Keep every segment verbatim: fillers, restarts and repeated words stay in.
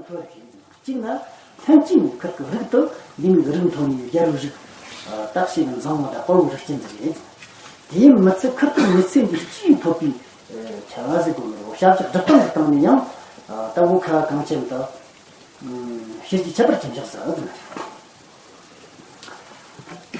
ཐོར་ཞིག་ཡིན། གཅིག་ན་ལྷན་སྐྱེས་ནས་ཁུར་གི་རིགས་དུ་འདི་མིག་རིགས་མཐོ་ནས་རྒྱལ་པོའི་རིགས། ཨ། བརྟག་ཞིབ་འཛིན་བ་དང་དཔའ་བོའི་རིགས་ཅན་ཟིག་རེད། དེའི་མི་ཚད་ཁུར་གི་མི་ཚེ་འདི་སྤྱི་ཡི་ཐོབ་པའི་ཆ་བ་ཟིག་གོ་མི་རུང་། ཞབས་ཕྱི་སྒྲུབ་སྟངས་ཀྱི་སྟེང་ནས་ཡང་ད་བོད་ཁ་བ་གངས་ཅན་དུ་ཤེས་ཀྱི་ཁྱད་པར་ཅན་བཞག་ཟིག་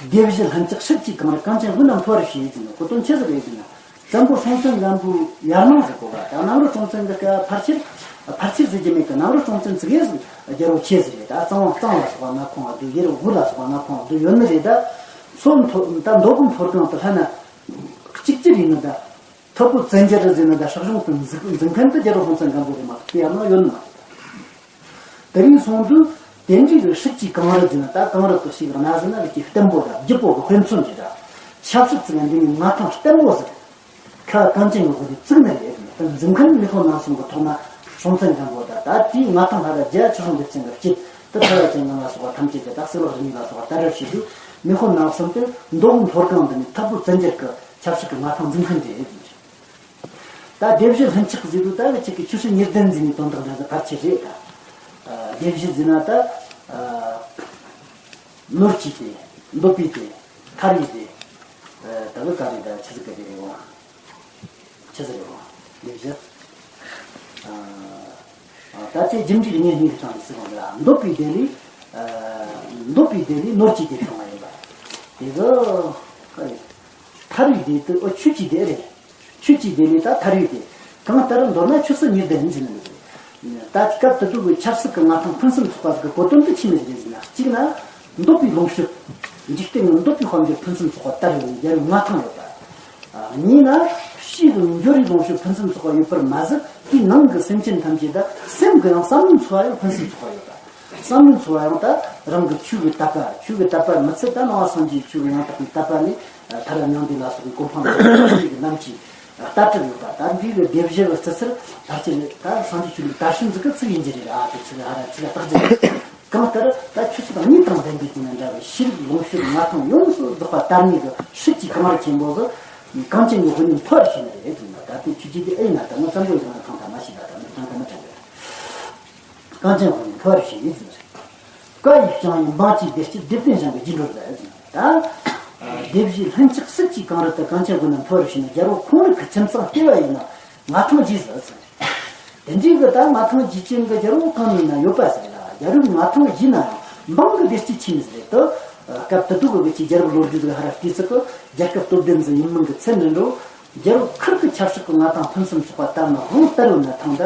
སྡེ་བཞི་ལྷུན་ལྕགས་སྲིད་ཀྱི་གངས་རི། གངས་ཅན་དབུས་ན་མཐོ་བར་བྱས་ཟེར་ནས་གོ་དོན་ཆི་ཟིག་རེད་ཟེར་ན། བཙན་པོ་སྲོང་བཙན་སྒམ་པོའི་ཡར་ནང་ཟིག་གོ་ག་ད་གནམ་རི་སྲོང་བཙན་གྱི་སྐབས་ཕལ་ཆེར་ཕལ་ཆེར་ཟེར་རྒྱུ་མེད་གི། གནམ་རི་སྲོང་བཙན་ཙིག་གེ་ཟིག་རྒྱལ་པོ་ཆེ་ཟིག་རེད། ད་གཙང་བ་གཙང་ལ་སོགས་པ་མངའ་ཁོངས་བསྡུས། ཡུལ་དབུས་ལ་སོགས་པ་མངའ་ཁོངས་བསྡུས་ཡོད་ནི་རེད། ད་མཚོ་མཐོ་ད་མདོ་དབུས་མཐོ་སྒང་དུ་ལྷ་ན་གཅིག་གྱུར་ཡིན་ནི། ད་ཐུ་བོ་བཙན་རྒྱལ་རི་ཟེར་ནི་ད་སྲིད་གཞུང་དུ་འཛུགས་འཛུགས་མཁན་དུ་རྒྱལ་པོ་སྲོང་བཙན་སྒམ་པོ་རེད་མ་གཏོགས་དེ་ཡང་ན་ཡོད་ནི་མ་རེད། དེ་རིང་སོང་དུས་དེ་འདྲའི་གི་སྲིད་ཀྱི་གངས་རི་ཟེར་ན། ད་གངས་རི་དུ་ཞིག་གནའ་ཟེར་ན་ལུགས་ཀྱི་བརྟན་པོ་དང་བརྒྱུད་པོ་གི་དཔེ་མཚོན་གྱི་ད་ཆབ་སྲིད་ཙིག་འདི་ནི་མངའ་ཐང་བརྟན་པོ་ཟིག་ཁ་གངས་ཅན་གྱི་སྒོ་ནས་བཙུགས་ནི་རེད། ད་འཛིན་མཁན་མི་ཕོ་ནང་གསུམ་གྱི་ཐོག་ན་སྲོང་བཙན་སྒམ་པོ་ད་ད་དེའི་མངའ་ཐང་ལྷ་ར་རྒྱ་ཆོས་སྲུང་ལེ་ཚན་གྱི་སྐྱིད་དུ་ཐར་བ་ཅན་ནང་ལ་སོགས་པ་ཐམས་ཅད་ཀྱི་ད་གསེར་ལག་རིང་ལ་སོགས་པ་དར་ར་བྱེད་དུས་མི་ཕོ་ནང་གསུམ་དེ་མདོ་དབུས་མཐོ་སྒང་འདི་ནས་ཐུ་བོ་བཙན་རྒྱལ་གྱི་ཆབ་སྲིད་ཀྱི་མངའ་ཐང་འཛིན་མཁན་རེད། ད་སྡེ་བཞི་ལྷུན་ལྕགས་ཟེར་དུས་ད་ལ་ཅིག་གི་ཆོས་སྲིད་གཉིས་ལྡན་ཟེར་ནས་དོན་དག་འདྲ་ཟིག་ཕལ་ཆེར་རེད། ད་སྡེ་བཞི་ཟེར་ན་ད་ནོར་གྱི་སྡེ། འདོད་པའི་སྡེ། ཐར་བའི་སྡེ། ད་གི་ག་རེ་ད་ཆི་ཟིག་གི་སྡེ་རེད་འོང་། ཆི་ཟིག་རེད་འོང་། སྡེ་བཞི། ད་ཚེ་རྒྱུ་འབྲས་གཉིས་གཉིས་ཀྱི་སྟེང་ནས་ཟེར་བ་འདི་ལ་འདོད་པའི་སྡེ་ལས། འདོད་པའི་སྡེ་ལས་ནོར་གྱི་སྡེ་བྱུང་བ་ཡིན་པ། དེ་གི་ག་རེ། ཐར་བའི་སྡེ་དུ་ཨོ་ཆོས་ཀྱི་སྡེ་རེད། ཆོས་ཀྱི་སྡེ་ལས་ད་ཐར་བའི་སྡེ། གང་ལྟར་མདོར་ན་ཆོས་སྲིད་གཉིས་ལྡན་ཡིན་ཟེར་ནི་རེད། ད་སྐབས་དེ་དུས་ཀྱི་ཆབ་སྲིད་ཀྱི་མངའ་ཐང་ཕུན་སུམ་ཚོགས་པ་ཟིག་གི་གོ་དོན་དེ་ཆི་མོ་ཟིག་རེད་ཟེར་ན། གཅིག་ན་འདོད་པའི་ལོངས་སྤྱོད། འཇིག་རྟེན་ནི་འདོད་པའི་དཔལ་འབྱོར་ཕུན་སུམ་ཚོགས་པ་དར་ཡོད་ནས་རྒྱལ་བའི་མངའ་ཐང་ཡོད་པ། གཉིས་ན་ཕྱིའི་འབྱོར་བའི་ལོངས་སྤྱོད་ཕུན་སུམ་ཚོགས་པ་ཡོད་པར་མ་ཟད་དེའི་ནང་གི་སེམས་ཅན་ཐམས་ཅད་ད་སེམས་ཀྱི་ཡང་བསམ་བློའི་འཚོ་བ་ཡང་ཕུན་སུམ་ཚོགས་པ་ཡོད་པ། བསམ་བློའི་འཚོ་བ་ཡང་ད་རང་གི་ཆོས་ཀྱི་དད་པ། ཆོས་ཀྱི་དད་པ་མི་ཚད་ད་ནང་པ་སངས་རྒྱས་ཆོས་ཀྱི་ཡང་དག་པའི་དད་པ་ལས་ཐར་མྱང་འདས་ལ་སོགས་པའི་གོ་འཕང་ལ་ཐོབ་པའི་ལམ་གྱི་ལྟ་གྲུབ་ཡོད་པ། ད་འདི་གི་སྡེ་བཞི་གི་བརྩི་ཚུལ་ཕལ་ཆེར་ད་སངས་རྒྱས་ཆོས་ཀྱི་དར་ཞིང་འཛུགས་ཀྱི་ཚིག་ཡིན་གྱི་རེད། ཨ་དེ་ཚིག་ཧ་ར་ཚིག་ལ་བརྟག་རྒྱུ་རེད། གང་ལྟར་ད་ཆོས་སྲིད་དང་གཉིས་དང་ལྡན་པའི་དེ་ན་འདྲ་བའི་ཤེས་རིག་ལོངས་སྤྱོད་མངའ་ཐང་ཡོངས་སུ་རྫོགས་པ་དར་ནས་གི་སྲིད་ཀྱི་གངས་རི་ཆེན་པོ་ཟིག་གངས་ཅན་གྱི་དབུས་ནས་མཐོ་བར་ཕྱིན་ནི་རེད་ཟེར་ན། ད་དེ་ཆོས་བརྒྱུད་དེ་ཨེ་ཡིན་ན། ད་ང་བཙན་པོ་ཡིན་ན་ཐང་ད་མ་ཤེས་ད། ད་ནི་ཐང་ད་མི་དྲན་གི། གངས་ཅན་དབུས་ནས་མཐོ་བར་ཕྱིན་ཡིན་ཟེར་ནི་རེད། བཀའ་ཡིས་བསྐྱངས་ཡུལ་འབངས་ཀྱི་བདེ་སྐྱིད། སྡེ་བརྟན་ཞིང་གི་རྒྱས་འགྲོ་ཟེར་ཟེར་ན། ད་སྡེ་བཞི་ལྷུན་ལྕགས་སྲིད་ཀྱི་གངས་རི་དུ་གངས་ཅན་དབུས་ན་མཐོ་བར་ཕྱིན་ན་རྒྱལ་པོ་ཁོང་རང་གི་ཁྱིམ་ཚང་ལྟེ་བ་ཡིན་ན་མངའ་ཐང་རྒྱས་ཟེར་ཟེར་ནི་རེད། དེ་འདྲའི་གི་ད་མངའ་ཐང་རྒྱས་ཅན་གི་རྒྱལ་པོ་གང་ནས་ན་ཡོད་པ་ཟེར་ལ། རྒྱལ་པོའི་མངའ་ཐང་རྒྱས་ན་ཡང་འབངས་གི་བདེ་སྐྱིད་ཆི་མོ་ཟིག་རེད་དོ། སྐབས་དེ་དུས་གི་གི་ཅིག་རྒྱལ་པོ་ལོ་རྒྱུས་ཟིག་ཧ་ར་བལྟས་ཚེ་གི་རྒྱལ་ཁབ་སྟོབས་ལྡན་ཟིག་ཡིན་མིན་གི་ཚད་འདྲ་འགྲོ། རྒྱལ་པོ་ཁུར་གི་ཆབ་སྲིད་གི་མངའ་ཐང་ཕུན་སུམ་ཚོགས་པ་དར་ན་དབང་དར་ཡོད་ན་ཐང་ད།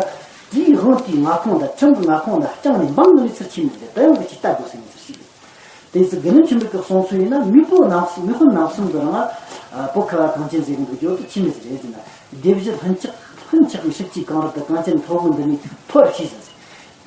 དེའི་དབང་དེའི་མངའ་ཁོངས་ད་ཁྲིམས་གི་མངའ་ཁོངས་ད་བསྐྱངས་ནས་འབངས་གི་ལུས་ཚུར་ཆི་མོ་ཟིག་རེད། ད་ཡང་གི་ཅིག་ལྟ་དགོས་ཟེར་ནས་ཚུར་ཞིག་རེད། དེ་ཚོ་དགེ་འདུན་ཆོས་འཕེལ་གྱི་གསུང་སྲོལ་ཡིན་ན། མི་ཕོ་ནང་གསུམ། མི་ཕོ་ནང་གསུམ་གྱི་རིང་ལ་བོད་ཁ་བ་གངས་ཅན་ཟེར་གི་འདུག་རྒྱུ་དེ་ཆི་མོ་ཟིག་རེད་ཟེར་ན། སྡེ་བཞི་ལྷུན་ལྕགས། ལྷུན་ལྕགས་པའི་སྲིད་ཀྱི་གངས་རི་དུ་གངས་ཅན་ལྷོ་བོ་འདི་ནས་མཐོ་བར་ཕྱིན་ཟིན་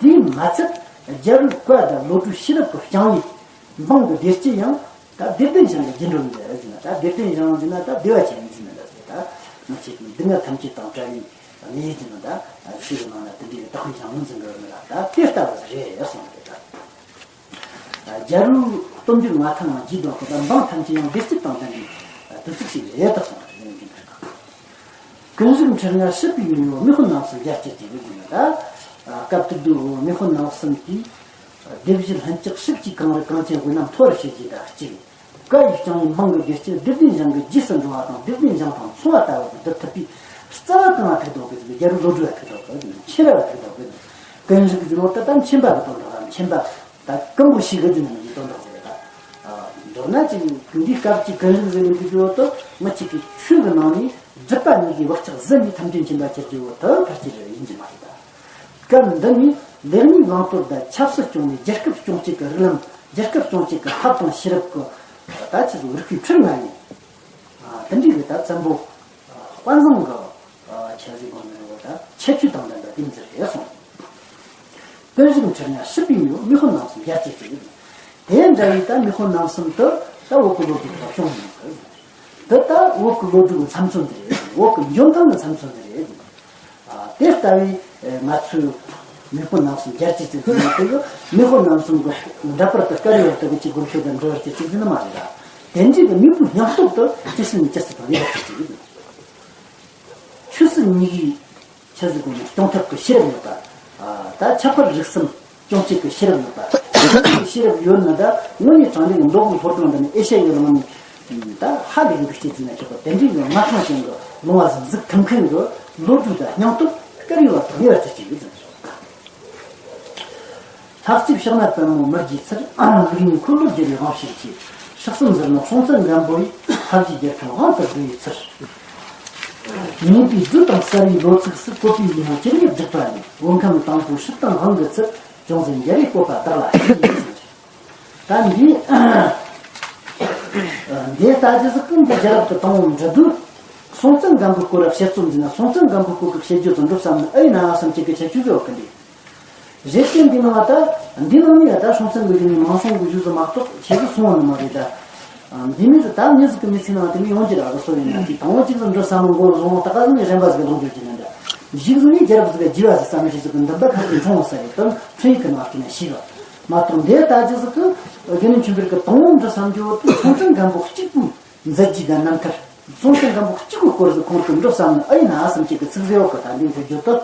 ཟིན། དེས་མ་ཚད་རྒྱལ་པོའི་བཀའ་དང་བློ་གྲོས་ཤེས་རབ་ཀྱི་བསྐྱངས་ཡིག་འབངས་ཀྱི་བདེ་སྐྱིད་ཡང་ད་སྡེ་བརྟན་ཞིང་གི་རྒྱས་འགྲོ་ནི་རེད་ཟེར་ན། ད་སྡེ་བརྟན་ཞིང་ཟེར་ན་ད་བདེ་བ་ཅན་ཡིན་ཟེར་ན་ད་ཟེར། ད་ང་ཆོས་ཀྱི་སྡུག་བསྔལ་ཐམས་ཅད་དང་བྲལ་བའི་གནས་ཡིན་ཟེར་ན། ད་ཆོས་ཀྱི་ནང་ན་དེ་འདྲའི་བདག་ཉིད་ཀྱང་ངོས་འཛིན་གྱི་ཡོད་ནི་ལ། ད་དེ་ལྟ་བུ་རེད་གསུངས་ཏེ། ད་རྒྱལ་པོའི་སྟོབས་འབྱོར་མངའ་ཐང་ཡང་རྒྱས་འགྲོ་གི། ད་འབངས་ཐམས་ཅད་ཡང་བདེ་སྐྱིད་དང་ལྡན་པའི་དུས་ཚིགས་ཤིག་རེད་ད་གསུངས་ཏེ། ཀུན་རིག་ཁྲི་ལྔ་སྲིད་པའི་མེས་པོ། མི་ཕོ་ནང་གསུམ་རྒྱལ་གཅེས་ཀྱི་ལུགས་ཡིན་ན། ད་སྐབས་དེ་དུས་མི་ཕོ་ནང་གསུམ་གྱིས་སྡེ་བཞི་ལྷུན་ལྕགས་སྲིད་ཀྱི་གངས་རི་གངས་ཅན་དབུས་ན་མཐོ་བར་བྱེད་ཀྱི་ད་གཅིག་བཀའ་ཡིས་བསྐྱངས་ཡུལ་འབངས་ཀྱི་བདེ་སྐྱིད། སྡེ་བརྟན་ཞིང་གི་རྒྱས་སུ་འགྲོ་བ་དང་། སྡེ་བརྟན་ཞིང་དང་མཚུངས་པ་ལྟ་བུ་དེ་སྒྲུབ་ཐུབ་པའི་རྩ་བ་གང་ལ་ཐུག་འདུག་གི། རྒྱལ་པོའི་བློ་གྲོས་ལ་ཐུག་འདུག་གི། ཆེ་རབ་ལ་ཐུག་འདུག་གི། ཀུན་རིག་གི་ནོར་དེ་ད་མཁྱེན་པ་གི་དོན་དག་ལ་མཁྱེན་པ། ད་གང་གི་ཞིག་གི་འདི་ནང་གི་དོན་དག་ཟེར་ད། མདོར་ན་ཅིག་འདི་སྐབས་ཀྱི་ཀུན་རིག་ཟེར་ནས་འདི་བརྗོད་དོ། མི་གཅིག་གི་ཆོས་ཀྱི་ནང་ནས་སྒྲུབ་པ་གཉིས་ཀྱི་བག་ཆགས་ཟིན་ནས་ཐམས་ཅད་མཁྱེན་པ་གྱུར་རྒྱུ་བོ་དེ་ཕལ་ཆེར་ཡིན་གྱི་མ་རེད་ད། སྐབས་འདི་ནས་ལེགས་ཉེས་བླང་དོར་དང་ཆབ་སྲིད་སྐྱོང་ནས་རྒྱལ་ཁབ་སྐྱོང་བྱེད་ཀྱི་རིགས་ལམ། རྒྱལ་ཁབ་སྐྱོང་བྱེད་ཀྱི་ཐབས་དང་ཤེས་རབ་ཀྱི་ད་ཆི་ཟིག་རིག་པའི་ཁྲིར་ངང་ནས། དེ་འདྲའི་གི་ད་བཙན་པོ་དཔའ་བཟང་གི་ཆ་ཟིག་གོ་ནས་འོ་ད་ཁྱད་ཆོས་དང་ལྡན་པ་དེ་མི་ཟེར་རེད་གསུངས། ཀུན་རིག་ཁྲི་ལྔ་སྲིད་པའི་མེས་པོ། མི་ཕོ་ནང་གསུམ་རྒྱལ་གཅེས་ཀྱི་ལུགས། དེ་འདྲ་བའི་ད་མི་ཕོ་ནང་གསུམ་དུ་ད་བོད་ཀྱི་ལོ་རྒྱུས་ཐོག་བྱུང་ཡོད་ཟེར། འདི་ད་བོད་ཀྱི་ལོ་རྒྱུས་ཀྱི་མཚམས་མཚོན་དེ་རེད། བོད་ཀྱི་འཇོན་ཐང་གི་མཚམས་མཚོན་དེ་རེད། ཨ། དེ་ལྟ་བུའི་ང་ཚོའི་མི་ཕོ་ནང་གསུམ་རྒྱལ་གཅེས་ཀྱི་ལུགས་དེ་གི་མི་ཕོ་ནང་གསུམ་གྱི་འདྲ་པར་དུ་དཀར་ཡོལ་དུ་གི་ཅིག་སྒོམ་ཤོད་དང་འགྲོ་བར་གྱི་ཅིག་ཟིན་མ་རེད་ད། དེ་འདྲའི་གི་མི་ཕོ་སྙིང་སྟོབས་དུ་ཅི་སྲིད་ནས་ཅི་སྲིད་དང་ལས་ཀ་བྱེད་ཀྱི་ཡོད། ཆོས་སྲིད་གཉིས་ཀྱི་ཆ་ཟིག་གོ་ནས་སྐྱོང་ཐབས་ཀྱི་ཤེས་རབ་ཡོད་པ། ད་ཁྱད་པར་རིགས་གསུམ་ སྐྱོང་བྱེད་ཀྱི་ཤེས་རབ་ཡོད་པ། དེ་འདྲའི་ཤེས་རབ་ཡོད་ན་ད་དངོས་གནས་དྲང་གནས་ཀྱི་མདོ་དབུས་ལྷོ་བྲང་འདི་ནས་ཨེ་ཤ་ཡའི་གླིང་ནས་ད་ཧ་ལས་པའི་སྐྱེས་ཚུལ་ན་ཆོག་པ་དེ་འདྲའི་གི་མངའ་ཐང་ཅན་གྱི་ལུང་བ་ཟིག་འཛུགས་ཐུབ་མཁན་གྱི་བློ་གྲོས་དང་སྙིང་སྟོབས་ག་རེ་ཡོད་པ་དང་ངེས་པར་དུ་ཅིག་ཡོད་ཟེར། ལྷ་གཅིག་ཕྱག་ན་པདྨོ་མི་བརྗེད་ཚུལ། ལུགས་གཉིས་འཁོར་ལོ་བསྒྱུར་བའི་དབང་ཕྱུག་ཆེ། སྲིད་གསུམ་ཟིལ་གནོན་སྲོང་བཙན་སྒམ་པོ་ཡི། མཐའ་བཞིའི་རྒྱལ་ཁམས་དབང་དུ་བསྡུ་བའི་ཚུལ། ངེས་པའི་རྒྱུ་དང་གསལ་བའི་ལོ་ཚིགས་སུ། བཀོད་པའི་ཡིད་སྨོན་ཅི་ནུས་བསྒྲུབས་པ་ལས། བོད་ཁམས་དང་པོའི་སྲིད་དང་དབང་གི་ཚུལ། ཅུང་ཟད་འགྱུར་བའི་སྤོབས་པ་བདག་ལ་སྐྱེས། ད་འདི་འདི་ལྟ་ཅི་ཟིག་གི་འདི་རྒྱལ་རབས་ཀྱི་དང་པོ་འབྲི་དུས་སྲོང་བཙན་སྒམ་པོའི་སྐོར་ལ་བཤད་རྩོམ་འཛིན་ན་སྲོང་བཙན་སྒམ་པོའི་སྐོར་གྱི་བཤད་རྒྱུ་ཚོ་འགྲུབ་བསམ་ནི་ཨེ་ཡིན་ན་བསམ་ཅིག་གི་ཁྱད་ཆོས་ཟེར་བ་གི་འདི། རེད་དེ་འདི་ནང་ད་འདི་ནང་ནས་ཡ་ད་སྲོང་བཙན་གྱི་ཡུལ་ནས་མང་སྲོང་གི་ཡུལ་ཟིག་མ་གཏོགས་ཁྱེད་ཚོ་སོང་བ་ནི་མ་རེད་ད། འདི་མིན་ཟིག་ད་མི་ཟིག་གི་མི་ཚེ་ནང་དེ་མི་ཡོང་རྒྱུ་ར་གི་སོ་ཡིན་ན་དེ་དང་པོ་གཅིག་ཟིག་འགྲོ་ས་མི་མགོ་བཟུང་ད་ག་ཟིག་ནས་གཞན་པ་ཟིག་ལོངས་སྤྱོད་ཀྱི་ནི་འདྲ། གཞུག་ཟིག་ནས་རྒྱལ་རབས་ཟིག་ག་རྒྱུ་བ་ཟིག་བསམ་ཤེས་ཟིག་གི་འདུན་པ་ཁ་ཐུག་འཁྲུངས་ས་ཡོད་དམ་འཁྲུངས་ཡིག་གི་ནང་གི་ན་ཤེས་གི་མ་གཏོགས་འདི་ད་ཅི་ཟིག་གི་དགེ་འདུན་ཆོས་འཕེལ་གི་དང་པོ་འགྲོ་བསམ་རྒྱུ་བོ་དེ་སྲོང་བཙན་སྒམ་པོ་གཅིག་པུའི་མཛད་རྗེས་དང་རྣམ་ཐར། སྲོང་བཙན་སྒམ་པོ་གཅིག་པུའི་སྐོར་ཟིག་ཁོང་དུ་འགྲོ་བསམ་ནི་ཨེ་ཡིན་ན་བསམ་ཅིག་གི་ཚིག་ཟེར་བ་གི་ད་འདི་མཆོད་རྒྱུ་དུ།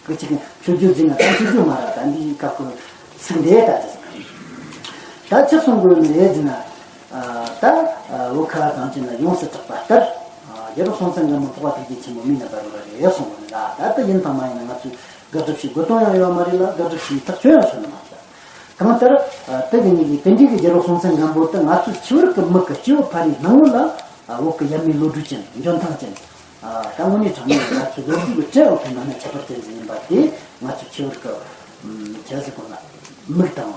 གི་ཅིག་མཆོད་རྒྱུ་འཛིན་ན་ད་མཆོད་རྒྱུ་མ་ར་ད་འདི་སྐབས་ཀྱི་ཚིག་འདི་ད་ཅི་ཟིག་ད་ཆི་གསུང་དགོས་ནི་རེད་ཟེར་ན། ད་བོད་ཁ་བ་གངས་ཅན་ན་ཡོངས་སུ་གྲགས་པ་ལྟར། རྒྱལ་པོ་སྲོང་བཙན་སྒམ་པོ་འཕགས་པ་ཐུགས་རྗེ་ཆེན་པོ་མིག་ནས་འབར་བ་རེད་གསུང་དགོས་ནི་ལ། ད་ལྟ་ཡིན་དང་མ་ཡིན་ན་ང་ཚོས་དགག་སྒྲུབ་བྱེད་དགོས་དོན་ཡང་ཡོད་མ་རེད་ལ། དགག་སྒྲུབ་བྱེད་ཐག་ཆོད་ཡང་ཆོད་ནི་མ་རེད། གང་ལྟར། དེ་གི་ནི་དེ་འདྲའི་གི་རྒྱལ་པོ་སྲོང་བཙན་སྒམ་པོ་དེ་ང་ཚོའི་ཕྱི་བོད་ཀྱི་མི་གི་སྐྱེ་བོ་ཕ་རིའི་སྣང་ངོ་ལ། བོད་ཀྱི་ཡབ་མེས་བློ་གྲོས་ཅན་འཇོན་ཐང་ཅན། ད་དངོས་གནས་དྲང་གནས་ང་ཚོའི་ལོ་རྒྱུས་ཀྱི་བྲན་འོག་ཏུ་མ་ན་ཁྱད་པར་ཅན་ཟིག་ཡིན་པ་དེ་ང་ཚོའི་ཕྱི་བོད་ཀྱི་ཁྱེད་ཟིག་གོ་ན་མིག་དང་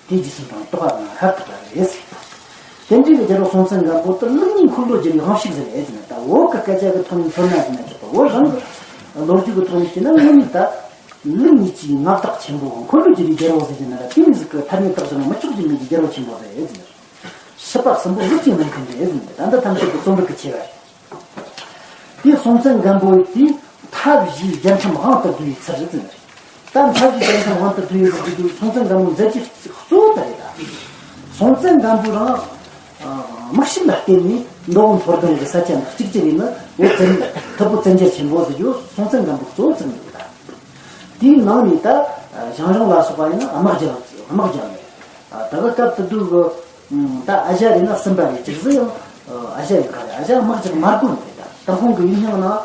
དེ་རྗེས་སུ་འབྲང་རྟོགས་པ་ང་ཧ་གོ་པ་རེད། དེ་འདྲའི་གི་རྒྱལ་པོ་སྲོང་བཙན་སྒམ་པོ་དེ་ལུགས་གཉིས་འཁོར་ལོ་བསྒྱུར་བའི་དབང་ཕྱུག་ཟིག་རེད་ཟེར་ན། ད་བོད་ཀྱི་སྐད་ཆ་གི་ཐོག་ནས་མཚོན་ན་ཟེར་ན་ཆོག་པ། བོད་རང་གི་ལོ་རྒྱུས་ཀྱི་ཐོག་ནས་བཤད་ན་དངོས་གནས་ད་ལུགས་གཉིས་ཀྱི་མངའ་བདག་ཆེན་པོ་འཁོར་ལོ་བསྒྱུར་བའི་རྒྱལ་པོ་ཟེར་གྱི་ན་ད་དེ་མི་ཟིག་གི་ཐ་སྙད་བཏགས་བཞག་ན་མི་ཆོག་རྒྱུ་མེད་ཀྱི་རྒྱལ་པོ་ཆེན་པོ་རེད་ཟེར་ན། སྲིད་པ་གསུམ་པོ་ལུགས་ཀྱི་མིང་ཁུངས་རེད་ཟེར་ན། ད་ལྟ་ཐམས་ཅད་ཀྱི་རྩོམ་རིག་གི་ཆེ་བ་རེད། དེ་སྲོང་བཙན་སྒམ་པོ་དེས་མཐའ་བཞིའི་རྒྱལ་ཁམས་དབང་དུ་བསྡུ་བའི་ཚུལ་རེད་ཟེར་ན། ད་མཐའ་བཞིའི་རྒྱལ་ཁམས་དབང་དུ་བསྡུ་བའི་ལོ་རྒྱུས་དེ་སྲོང་བཙན་སྒམ་པོའི་མཛད་རྗེས་གཙོ་བོ་དེ་རེད་ད། སྲོང་བཙན་སྒམ་པོ་རང་དམག་ཞབས་ལ་བརྟེན་ནས་མདོ་དབུས་མཐོ་སྒང་གི་ས་ཆ་འདི་གཅིག་གྱུར་ཡིན་ན་བོད་བཙན་ཐུ་བོད་བཙན་རྒྱལ་ཆེན་པོ་ཟེར་རྒྱུ་སྲོང་བཙན་སྒམ་པོ་གཙོ་བོ་བཙུགས་ཡོད་ད། དེའི་ནང་ནས་ད་ཞང་ཞུང་ལ་སོགས་པ་ཡིན་ན་དམག་རྒྱག་དམག་རྒྱག་མེད། ད་གི་སྐབས་དེ་དུས་གི་ད་ཨ་ཞ་རེད་ན་སུམ་པ་རེད། ཅིག་ཟིག་ཡང་ཨ་ཞ་ཡིན་ག་རེད། ཨ་ཞ་དམག་རྒྱག་མ་དགོས་ནི་རེད་ད། ད་ཁོང་གི་ཡིག་རྙིང་ནང་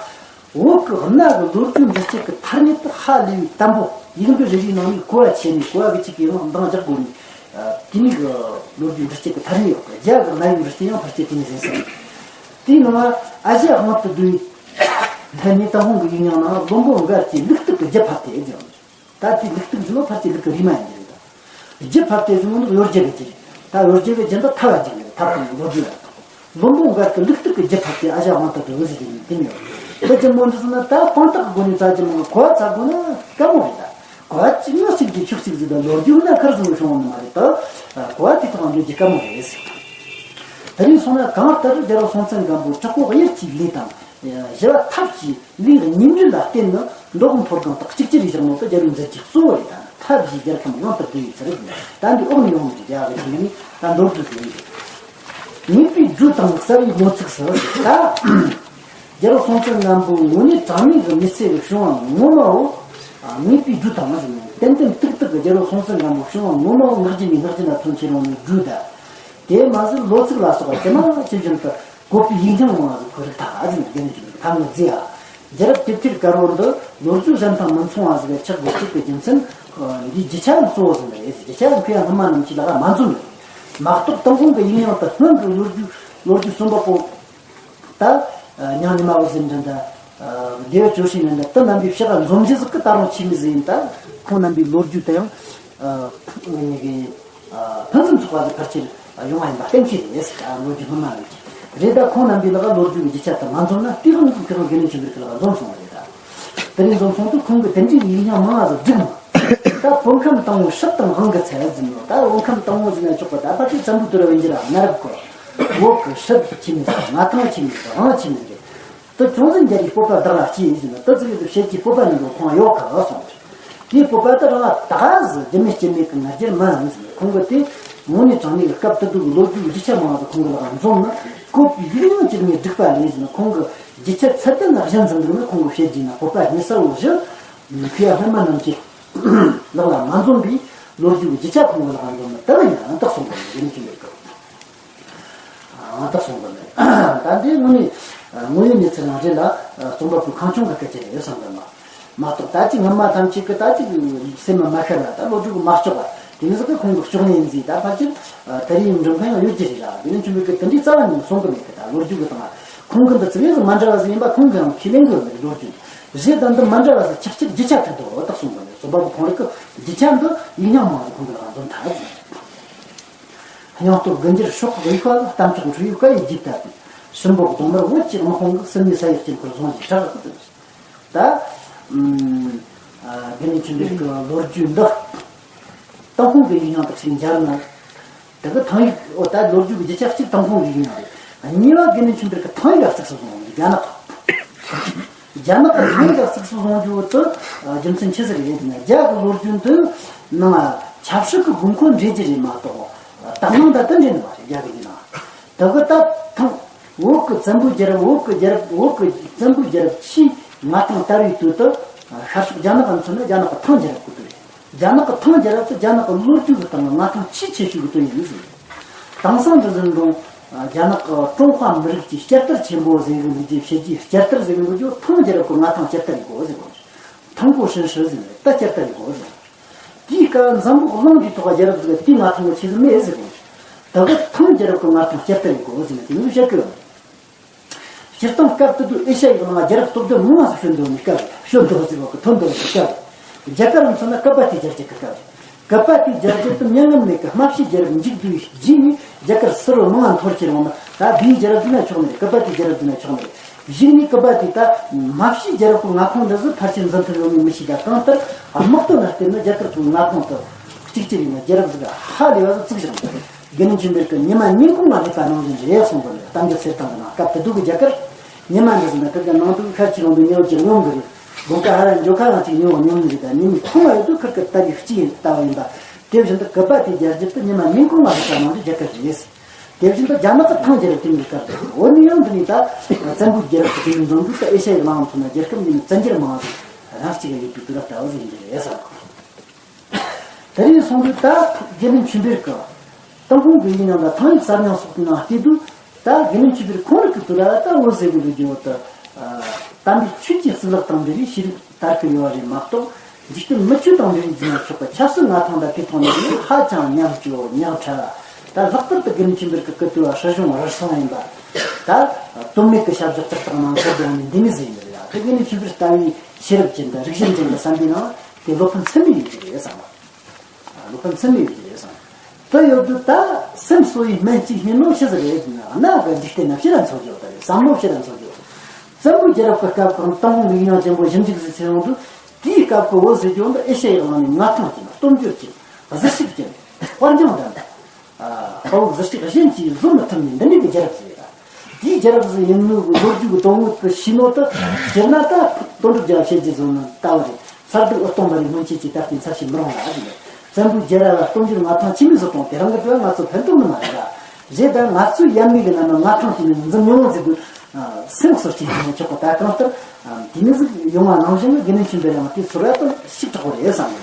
བོད་ཀྱི་གནའ་གི་ལོ་རྒྱུས་འབྲི་སྤྱད་ཀྱི་ཐ་སྙད་དེ་ཧ་ལས་པའི་དམ་པོ། ཡིག་འབྲུ་རེ་རེའི་ནང་ནས་གོ་བ་ཆེ་ནས་གོ་བ་གི་གཅིག་གི་ཡང་འདང་རྒྱག་དགོས་ནས། དེ་མིན་གྱི་ལོ་རྒྱུས་འབྲི་སྤྱད་ཀྱི་ཐ་སྙད་ཡོད་གི། རྒྱ་གི་གནའ་ཡིག་འབྲི་སྤྱད་ཡང་ཕལ་ཆེར་དེ་ནས་ཟིན་སོང་། དེའི་ནང་ཨ་ཞ་དབང་དུ་བསྡུ་བའི་ཐ་སྙད་ད་ཁོང་གི་ཡིག་རྙིང་ནང་བློན་པོ་མགར་གྱི་ལུག་སྟག་གི་རྒྱུད་ཕབ་སྟེ་ཡོད་ཀྱང་། ད་དེ་ལུག་སྟག་ཟེར་ནོ་ཕལ་ཆེར་ལུག་གི་རུས་མ་ཡིན་གྱི་རེད་ད། རྒྱུད་ཕབ་སྟེ་ཟེར་ནོ་ནི་གཡོ་སྒྱུ་གི་རྒྱུད་རེད། ད་གཡོ་སྒྱུ་གི་རྒྱུད་འདི་ཐབས་ལ་འཇུག་ནས་ཐབས་དང་ལོ་རྒྱུས་ལ། བློན་པོ་མགར་གྱི་ལུག་སྟག་གི་རྒྱུད་ཕབ་སྟེ་ཨ་ཞ་དབང་དུ་བསྡུ་ཟེར་གྱི་ནི་དེ་མི་ཡོད། ད་ཅི་མོ་འདི་ཟེར་ན་ད་དཔང་རྟགས་ཀྱི་སྒོ་ནས་བཙལ་གྱི་མང་གོ་བ་བཙལ་དགོས་ན་དཀའ་མོ་རེད་ད། གོ་བ་གཅིག་ན་གཅིག་གི་ཆུ་གཅིག་ཟིག་ད་ལོ་རྒྱུས་ན་ཁར་སོང་བྱུང་བ་ནི་མ་རེད་ད། གོ་བ་དེ་ཐོག་འགྲོ་རྒྱུ་དཀའ་མོ་རེད་ཟེར། དེ་རིང་སོང་ན་གང་ལྟར་རྒྱལ་པོ་སྲོང་བཙན་སྒམ་པོ་དྲག་པོ་གཡེར་གྱི་ལས་དང་། ཞི་བ་ཐབས་ཀྱི་ལས་གཉིས་འབྲེལ་ལ་བརྟེན་ནས་མདོ་དབུས་མཐོ་སྒང་དག་གཅིག་གྱུར་ཡིས་བཞག་ནོ་དེ་རྒྱལ་པོའི་མཛད་རྗེས་གཙོ་བོ་རེད་ད། མཐའ་བཞིའི་རྒྱལ་ཁམས་དབང་དུ་བསྡུ་བའི་ཚུལ་རེད། ད་འདི་འོག་ནས་ཡོང་གི་རྒྱ་གི་ཆིངས་ནི་ད་མདོར་བསྡུས་སུ་ཡིན། ངེས་པའི་རྒྱུ་དང་གསལ་བའི་ལོ་ཚིགས་སུ་ད། རྒྱལ་པོ་སྲོང་བཙན་སྒམ་པོའི་དངོས་གནས་དྲང་གནས་ཀྱི་མི་ཚེ་གི་བྱུང་བ་ངོ་མ་བོ། ངེས་པའི་རྒྱུ་དང་ཟེར་ནས་ཏན་ཏན་ཏིག་ཏིག་གི་རྒྱལ་པོ་སྲོང་བཙན་སྒམ་པོའི་བྱུང་བ་ངོ་མ་བོ་ངག་རྒྱུན་ནས་ངག་རྒྱུན་ལ་ཐོན་ཁྱེར་ཡོང་ནས་བསྒྲུབས་ད། དེ་མ་ཟད་ལོ་ཚིགས་ལ་སོགས་པ་དེ་མ་ཇི་བཞིན་དུ་བཀོད་པའི་ཡིག་རྙིང་མང་བ་ཟིག་ཁོ་རིག་ཐག་ཨ་ཟིན་རྒྱན་གྱི་ཐ་སྙད་རྫས་ཨ། རྒྱལ་རབས་དེབ་ཐེར་དཀར་བོ་འདི་ལོ་རྒྱུས་གཞན་དང་མི་མཚུངས་པ་ཟིག་ཆགས་དགོས་ཚུལ་གྱི་རྒྱུ་མཚན། འདིའི་རྒྱུ་ཆ་གཙོ་བོ་ཟིན་རེད། རྒྱུ་ཆ་ཡང་ཁོས་ཡང་སྔོན་མ་རྣམས་ཀྱི་ལག་མ་འཛོམས་ཡོད། མ་གཏོགས་ཏུན་ཧོང་གི་ཡིག་རྙིང་དུ་སྔོན་གྱི་ལོ་རྒྱུས་ལོ་རྒྱུས་རྩོམ་པ་པོ། ད། ཉང་ཉི་མ་འོད་ཟེར་འདྲ་འདྲ། བདེ་བ་ཇོ་ཧྲི་འདྲ་འདྲ་དེ་རྣམ་པའི་ཕྱག་འཛོམས་རྒྱུ་ཟིག་གི་ད་རུང་ཆེ་མི་ཟིག་ཡིན་ད། ཁོང་རྣམ་པའི་ལོ་རྒྱུས་དེ་ཡང་། ངེད་ཀྱི། ཕུན་སུམ་ཚོགས་པ་ཟིག་ཕལ་ཆེར་ཡོང་བ་ཡིན་པ་གཏན་འཁེལ་རེད་ཟེར། ད་ལོ་རྒྱུས་སྔོན་མ་ཡོད་ཀྱི་རེད་ད། ཁོང་རྣམ་པའི་ལག་ལོ་རྒྱུས་ཀྱི་རྒྱུ་ཆ་དེ་མ་འཛོམས་ན་དེ་རུང་ཁོང་དགེ་འདུན་ཆོས་འཕེལ་གྱི་ལག་འཛོམས་སོང་བ་རེད་ད། དེ་རིང་འཛོམས་སོང་དུས་ཁོང་གི་དེ་འདྲའི་ཡིག་རྙིང་མང་བ་ཟིག་བསྒྲིགས་མ། ད་བོད་ཁམས་དང་པོའི་སྲིད་དང་དབང་གི་ཚད་ཟིན་ནོ། ད་བོད་ཁམས་དང་པོ་ཟིན་ན་ཆོག་པ་ད་ཕལ་ཆེར་བཙན་པོའི་དུས་རབས་ཡིན་གྱི་ར། གནའ་རབས་སྐོར། བོད་ཀྱི་སྲིད་ཆི་མོ་ཟིག་མངའ་ཐང་ཆི་མོ་ཟིག་དབང་ཆི་མོ་ཟིག་དེ་ཅུང་ཟད་འཇལ་བའི་སྤོབས་པ་བདག་ལ་སྐྱེས་ཟིན་ན་དེ་ཙི་གེ་ཟིག་བཤད་ཀྱི་སྤོབས་པ་ནི་འགྲོ་ཁོང་ཡོད་ག་གསུངས། དེའི་སྤོབས་པ་དེ་རང་ད་ག་ཟིག་རྒྱུ་མེད་རྐྱེན་མེད་ཀྱི་ང་རྒྱལ་མ་ཡིན་ཟིན་ན། ཁོང་གི་དེ་དངོས་གནས་དྲང་གནས་ཀྱི་སྐབས་དེ་དུས་ཀྱི་ལོ་རྒྱུས་ཀྱི་རྒྱུ་ཆ་མང་བ་ཟིག་ཁོང་གི་ལག་འཛོམས་ན་བཀོད་པའི་ཡིག་རྙིང་གཅིག་ནས་བསྒྲིགས་པ་ལས་ཟིན་ན། ཁོང་གི་རྒྱུ་ཆ་ཚད་ལྡན་ལ་གཞི་འཛིན་འདུག་ན་ཁོང་གི་བཤད་རྒྱུ་ན་སྤོབས་པ་སྙེ་ས་བོ་བཞི། ཁོས་ཡང་སྔོན་མ་རྣམས་ཀྱི་ལག་ལ་མ་འཛོམས་པའི་ ལོ་རྒྱུས་ཀྱི་རྒྱུ་ཆ་ཁོང་གི་ལག་ལ་འཛོམས་ན་དེ་ལ་ཡང་ཨང་རྟགས་སོང་གི་རེད། དགེ་འདུན་ཆོས་འཕེལ་གྱི་ཨང་རྟགས་སོང་གི་རེད། ད་འདི་དངོས་གནས་དངོས་ཡོད་གནས་ཚུལ་རང་རེད་ལ། རྩོམ་པ་པོའི་ཁང་ཆུང་གི་སྐད་ཆ་རེད་བསམ་གི་མ། མ་གཏོགས་ད་ཅིག་སྔོན་མ་ཐམས་ཅད་ཀྱི་ད་ཅིག་སེམས་མ་མ་ཤར་ལ། ད་ལོ་རྒྱུས་ཀྱི་མ་ལྕོགས་པ་དེ་ནི་ཟིག་གི་ཁོང་གི་ལྕོགས་ནས་ཡིན་ཟིག་ད་ཕལ་ཆེར་ད་རེས་ཡིན་འགྲིམ་མཁན་ཡང་ཡོད་ཀྱི་རེད་ལ། དགེ་འདུན་ཆོས་འཕེལ་གྱི་དེ་འདྲའི་རྩ་བ་ནས་གསུང་གི་མེད་གི། ད་ལོ་རྒྱུས་ཀྱི་སྟེང་ལ་ཁོང་གི་འདི་ཚིག་ཡོད་ཟིག་མ་འདྲ་བ་ཟིག་ཡིན་པ་ཁོང་གི་ཡང་ཁས་ལེན་གི་ཡོད་མེད། ལོ་རྒྱུས་རེད། ད་འདི་མ་འདྲ་བ་ཟིག་ཆག་ཆག་རྒྱུ་ཆ་ཐུག་འདུག་རྟགས་སོང་གི་རེད། རྩོམ་པ་པོ་ཁོང་རང་གི་རྒྱུ་ཆ་འདི་ཡིག་རྙིང་མང་ཟིག་ཁོང་གི་ལག་འཛོམས་ཐལ་ཟིག་སྙིང་སྟོབས་དགུ་འགྱུར་སྲོག་གི་དབྱུག་པ་ལ། གཏམ་ལྕོག་འཕྲུལ་ཡིག་བཀའ་ཡི་རྒྱུད་ལྟ་བུའི། སྲིན་པོ་གདོང་དམར་བོད་ཀྱི་དམག་དཔུང་གི། སྲིན་མོའི་ས་ཡི་དཀྱིལ་འཁོར་ཟུང་གིས་བྲག་ཏུ། ད། ཨམ། ཨ། དགེ་འདུན་ཆོས་འཕེལ་གྱི་ལོ་རྒྱུས་འདི་ཏུན་ཧོང་གི་ཡིག་རྙིང་དག་ཅིག་མཇལ་ན། དེ་གི་ཐང་ཡིག་འོ་ད་ལོ་རྒྱུས་ཀྱི་རྒྱུ་ཆ་གཅིག་ཏུན་ཧོང་གི་ཡིག་རྙིང་རེད། གཉིས་པ་དགེ་འདུན་ཆོས་འཕེལ་གྱི་ཐང་ཡིག་ལ་གཙིགས་སུ་བཟུང་བ་རྒྱ་ནག་རྒྱ་ནག་གི་ཐང་ཡིག་ལ་གཙིགས་སུ་བཟུང་རྒྱུ་དེ་རྒྱུ་མཚན་ཆི་ཟིག་རེད་ཟེར་ན། རྒྱ་གི་ལོ་རྒྱུས་འདི་ནང་ཆབ་སྲིད་ཀྱི་དགོས་མཁོ་འདྲེས་རྒྱུ་རེད་མ་གཏོགས། དག་སྣང་དང་དེ་འདྲ་ནི་མ་རེད། རྒྱ་གི་ཡིན་ན། དེ་གི་ད་ཐང་། བོད་ཀྱི་བཙན་པོའི་རྒྱལ་རབས། བོད་ཀྱི་རྒྱལ་རབས། བོད་ཀྱི་བཙན་པོའི་རྒྱལ་རབས་ཆེས་མངའ་ཐང་དར་བའི་དུས་དེ། ཤར་ཕྱོགས་རྒྱ་ནག་གི་མཚོན་ན་རྒྱ་ནག་གི་ཐང་རྒྱལ་རབས་ཀྱི་དུས་རེད། རྒྱ་ནག་གི་ཐང་རྒྱལ་རབས་དེ་རྒྱ་ནག་གི་ལོ་རྒྱུས་ཀྱི་སྟེང་ལ་མངའ་ཐང་ཆེས་ཆེ་ཤོས་ཀྱི་དུས་ཡིན་ཟེར། དེང་སང་འདི་བཞིན་འགྲོ། རྒྱ་ནག་གི་ཀྲུང་ཧྭ་མི་རིགས་ཀྱི་བསྐྱར་དར་ཆེན་པོ་ཟེར་གི་འདུག་རྒྱུ་བཤད་རྒྱུའི་བསྐྱར་དར་ཟེར་གི་འདུག་རྒྱུ། ཐང་རྒྱལ་རབས་ཀྱི་མངའ་ཐང་བསྐྱར་དར་ཡེད་དགོས་ཟེར་གོ། ཐང་གོ་ཧྲིན་ཧྲི་ཟེར་ནས་ད་བསྐྱར་དར་ཡེད་དགོས་ཟེར། དེའི་སྐབས་འཛམ་བུ་གླིང་འདིའི་ཐོག་རྒྱལ་རབས་ཟིག་དེའི་མངའ་ཐང་ཆེ་ཟིག་མེད་ཟེར་གོ། ད་གི་ཐང་རྒྱལ་རབས་ཀྱི་མངའ་ཐང་བསྐྱར་དར་ཡེད་དགོས་ཟེར་ནས་དེ་མོ་བཤད་གི་ཡོད། སྤྱིར་བཏང་སྐབས་དེ་དུས་ཨེ་ཤ་ཡའི་ནང་རྒྱལ་རབས་སྟོབས་ལྡན་མང་ང་ཟིག་བྱོན་འདུག་ནི་སྐབས་རེད། བྱོན་འདུག་ཟེར་བ་གི་ཐོན་འདུག་ཟེར་སྐབས་རེད། རྒྱ་གར་མཚོན་ན་ཀ་པ་ཏིའི་རྒྱལ་རྒྱུད་ཀྱི་སྐབས་རེད། ཀ་པ་ཏིའི་རྒྱལ་རྒྱུད་དུ་མྱ་ངམ་མེད་ཀྱི་རྨ་བྱའི་རྒྱལ་རབས་འཇིག་དུས་རྗེས་ནས་རྒྱ་གར་སི་རུ་མང་ང་འཐོར་ཁྱེར་འོང་ན། ད་བོད་རྒྱལ་རབས་ཟེར་ན་ཆོག་ནི་རེད། ཀ་པ་ཏིའི་རྒྱལ་རབས་ཟེར་ན་ཆོག་ནི་རེད། གཞུག་ནས་ཀ་པ་ཏི་ད་རྨ་བྱའི་རྒྱལ་རབས་ཀྱི་མངའ་ཁོངས་འདི་ཟིག་ཕལ་ཆེར་འཛིན་ཐུབ་ཡོད་མེད་མི་ཤེས། ད་གང་ལྟར་དམག་དོན་ལ་བརྟེན་ནས་རྒྱ་གར་གྱི་མངའ་ཁོངས་དེ་གཅིག་གྱུར་ཡིན་ན་རྒྱལ་རབས་ཟིག་ཧ་ལས་པ་ཟིག་བཙུགས་བཞག་འདུག་དགེ་འདུན་ཆོས་འཕེལ་གྱི་ཉི་མ་ཉིན་གུང་ང་སླེབས་པ་ནང་བཞིན་རེད་གསུངས་པ་ནི་གཏམ་རྒྱུད་གསེར་ཐང་གི་ནང་སྐབས་དེ་དུས་ཀྱི་རྒྱ་གར་ཉི་མ་འདི་ཟིན་ན་ཁིར་གི་ནང་དུ་ཤར་ཕྱོགས་ལུང་པའི་ཉེ་བར་གྱི་ངོམ་གི་རེད། དགོང་ཁ་ཧ་ར་འགྱོ་ཁ་ཡང་ཅིག་ཉོ་ཉོ་ནི་རེད། ད་ཉི་མའི་ཐུང་བ་ཡོད་དུས་ཁིར་གི་ལྟ་གི་གཅིག་ཡིན་ལྟ་བ་ཡིན་པ། དེ་བཞིན་དུ་ཀ་པ་ཏིའི་རྒྱལ་རྒྱུད་དུ་ཉི་མ་ཉིན་གུང་ང་སླེབས་པ་ནང་དུ་རྒྱ་གར་རེད། དེ་བཞིན་དུ་རྒྱ་ནག་གི་ཐང་རྒྱལ་རབས་དེ་མིན་སྐབས་རེད། འོ་ནི་ཡང་འདི་ནི་ད་བཙན་པོའི་རྒྱལ་རབས་ཀྱི་དུས་འཛོམས་དུས་ད་ཨེ་ཤ་ཡའི་གླིང་མཚོན་ན་རྒྱལ་ཁབ་འདི་ནི་བཙན་རྒྱལ་མང་ཟིག་རང་གཅིག་ཡོད་པའི་དུས་རབས་ལྟ་བུ་ཟིག་ཡིན་གྱི་རེད་བསམ། དེ་རིང་སོང་དུས་ད་དགེ་འདུན་ཆོས་འཕེལ་གྱི་ཏུན་ཧོང་གི་ཡིག་རྙིང་དང་ཐང་ཡིག་གསར་རྙིང་སོགས་ཀྱི་ནང་བལྟས་དུས། ད་དགེ་འདུན་ཆོས་འཕེལ་ཁོང་རང་གི་དུས་རབས་ད་འོད་ཟེར་གི་འདུག་རྒྱུ་བོ་དུ། དམ་པའི་ཆོས་ཀྱི་གཙུག་ལག་དང་འབྲེལ་བའི་ཤེས་རིག་དར་གི་ཡོད་རེད་མ་གཏོགས། འཇིག་རྟེན་མི་ཆོས་དང་འབྲེལ་བའི་ཟེར་ན་ཆོག་པ་ཆབ་སྲིད་མངའ་ཐང་དང་དེ་ཐོག་ནས་ནི་ཧ་ཅང་ཉམས་སྐྱོ་ཉག་ཕྲ། ད་ལྷག་པར་དུ་དགེ་འདུན་ཆོས་འཕེལ་གྱི་སྐུ་དུས་བ་སྲིད་གཞུང་རུལ་སུངས་ཡིན་པ། ད་དོན་མེད་ཀྱི་ཞབས་ཞུ་ལྟར་དང་ནང་ཁུལ་དུ་ནི་འདི་མི་ཟེར་ཡོད་རེད། ད་དགེ་འདུན་ཆོས་འཕེལ་ལྟ་བུའི་ཤེས་རབ་ཅན་དང་རིག་གཞུང་ཅན་གྱི་བསམ་པའི་ནང་དེ་བློ་ཕམ་ཚད་མེད་ཡོད་ཀྱི་རེད་བསམ་པ། བློ་ཕམ་ཚད་མེད་ཡོད་ཀྱི་རེད་བསམ། དེ་ཡོད་དུས་ད་སེམས་གསོ་བའི་སྨན་གཅིག་བསྙེན་ནོ་ཆི་ཟིག་རེད་ཟེར་ན། གནའ་གི་འཇིག་རྟེན་ན་ཕྱིར་ར་འཚོ་རྒྱུ་དེ་རེད། བསམ་བློ་ཕྱིར་ར་འཚོ་རྒྱུ། བཙན་པོའི་རྒྱལ་རབས་ཀྱི་སྐབས་གང་ཏུན་ཧོང་གི་ཡིག་རྙིང་ཅན་པོ་ཞིབ་འཇུག་ཟིག་བྱས་ཡོང་དུས། དེའི་སྐབས་ཀྱི་བོད་ཟེར་རྒྱུ་འདི་ཨེ་ཤ་ཡའི་གླིང་ནས་མངའ་ཐང་ཅན། སྟོབས་འབྱོར་ཅན། གཟི་བརྗིད་ཅན། དཔའ་འཇོང་ལྡན་པ། དཔའ་བོ་གཟི་བརྗིད་གཞན་གྱིས་བཟོད་མི་ཐུབ་ནི་འདི་འདྲའི་གི་རྒྱལ་རབས་ཟིག་རེད། དེའི་རྒྱལ་རབས་ཟིག་ཡིན་ནོ་གི་ལོ་རྒྱུས་ཀྱི་དོན་དངོས་ཀྱི་ཤེས་ནོ་དེ་སྤྱིར་ན་ད་དོན་གྲུབ་རྒྱལ་བ་བཤད་རྒྱུ་བཟོ་ན་ལྟ་བུ་རེད། མཚར་སྡུག་ཨུ་སྟོང་མ་རིག་སྔོན་ཆད་ཀྱི་ད་ལྟའི་མཚར་ཆེ་མི་རུང་ལ་ཟེར། བཙན་པོའི་རྒྱལ་རབས་ལ་སྟོབས་འབྱོར་མངའ་ཐང་ཆི་མོ་ཟིག་གཏོང་། དེ་རིང་གི་དུས་ང་ཚོ་ཕན་ཐོགས་ནི་མ་རེད་ལ། རེད། ད་ང་ཚོའི་ཡབ་མེས་ཀྱི་ནང་ན་མངའ་ཐང་དེ་ནི་འཛིན་མྱོང་ཟིག་གི་སེམས་གསོ་སྐྱེས་ཀྱི་ཆོག་གི། ད་གང་ལྟར་དེ་ནི་ཟིག་ཡོང་བ་ནང་བཞིན་གྱི་དགེ་འདུན་ཆོས་འཕེལ་ཡང་དེ་ཚོར་བ་དང་ཤུགས་དྲག་པོ་རེད་བསམ་གི་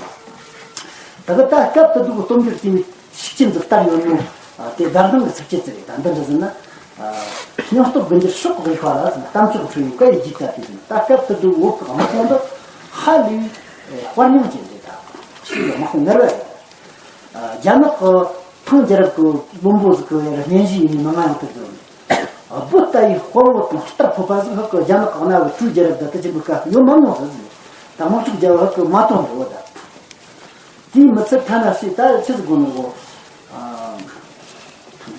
འདུག་ད་གི་ད་སྐབས་དེ་དུས་ཀྱི་སྟོབས་འབྱོར་དེ་ནི་ཤུགས་རྐྱེན་ཟིག་ལྟར་ཡོད་ནོ། དེ་བརྡ་གདངས་ཀྱི་ཚིགས་བཅད་ཟིག་རེད། ད་འདི་འདྲ་ཟིག་ན། སྙིང་སྟོབས་དགུ་འགྱུར་སྲོག་གི་དབྱུག་པ་ལ་ཟེར་ན། གཏམ་ལྕོག་འཕྲུལ་ཡིག་བཀའ་ཡི་རྒྱུད་ལྟ་བུའི་ཟེར་ན། ད་སྐབས་དེ་དུས་བོད་ཀྱི་དམག་དཔུང་འདི་ཧ་ལས་པའི་དཔའ་རྙིང་ཅན་རེད། ད་ཕྱིའི་དམག་དཔུང་ངར་བ་རེད། རྒྱ་ནག་གི་ཐང་རྒྱལ་རབས་ཀྱི་བློན་པོ་ཟིག་གི་ཡར་སྙན་ཞུ་ཡིན་ནི་མི་ང་ཡང་དེ་ཚོ་རེད། བུ་ལྟ་བུའི་དཔའ་བོ་དང་རྟར་ཕོད་པ་ཟིག་ཧ་གི་རྒྱ་ནག་གི་གནའ་བོའི་སྤྲུལ་རྒྱལ་རབས་དང་དེ་ཅན་པའི་སྐབས་ཡོད་མ་མྱོང་ཟིག་ཟེར། ད་དམག་འཁྲུག་རྒྱག་པ་ཧ་གི་མ་མཐོང་འདུག་བ། ད་དེའི་མི་ཚད་ཐ་ན་སྲིད་ད་ཆི་ཟིག་དགོས་ནོ་གོ།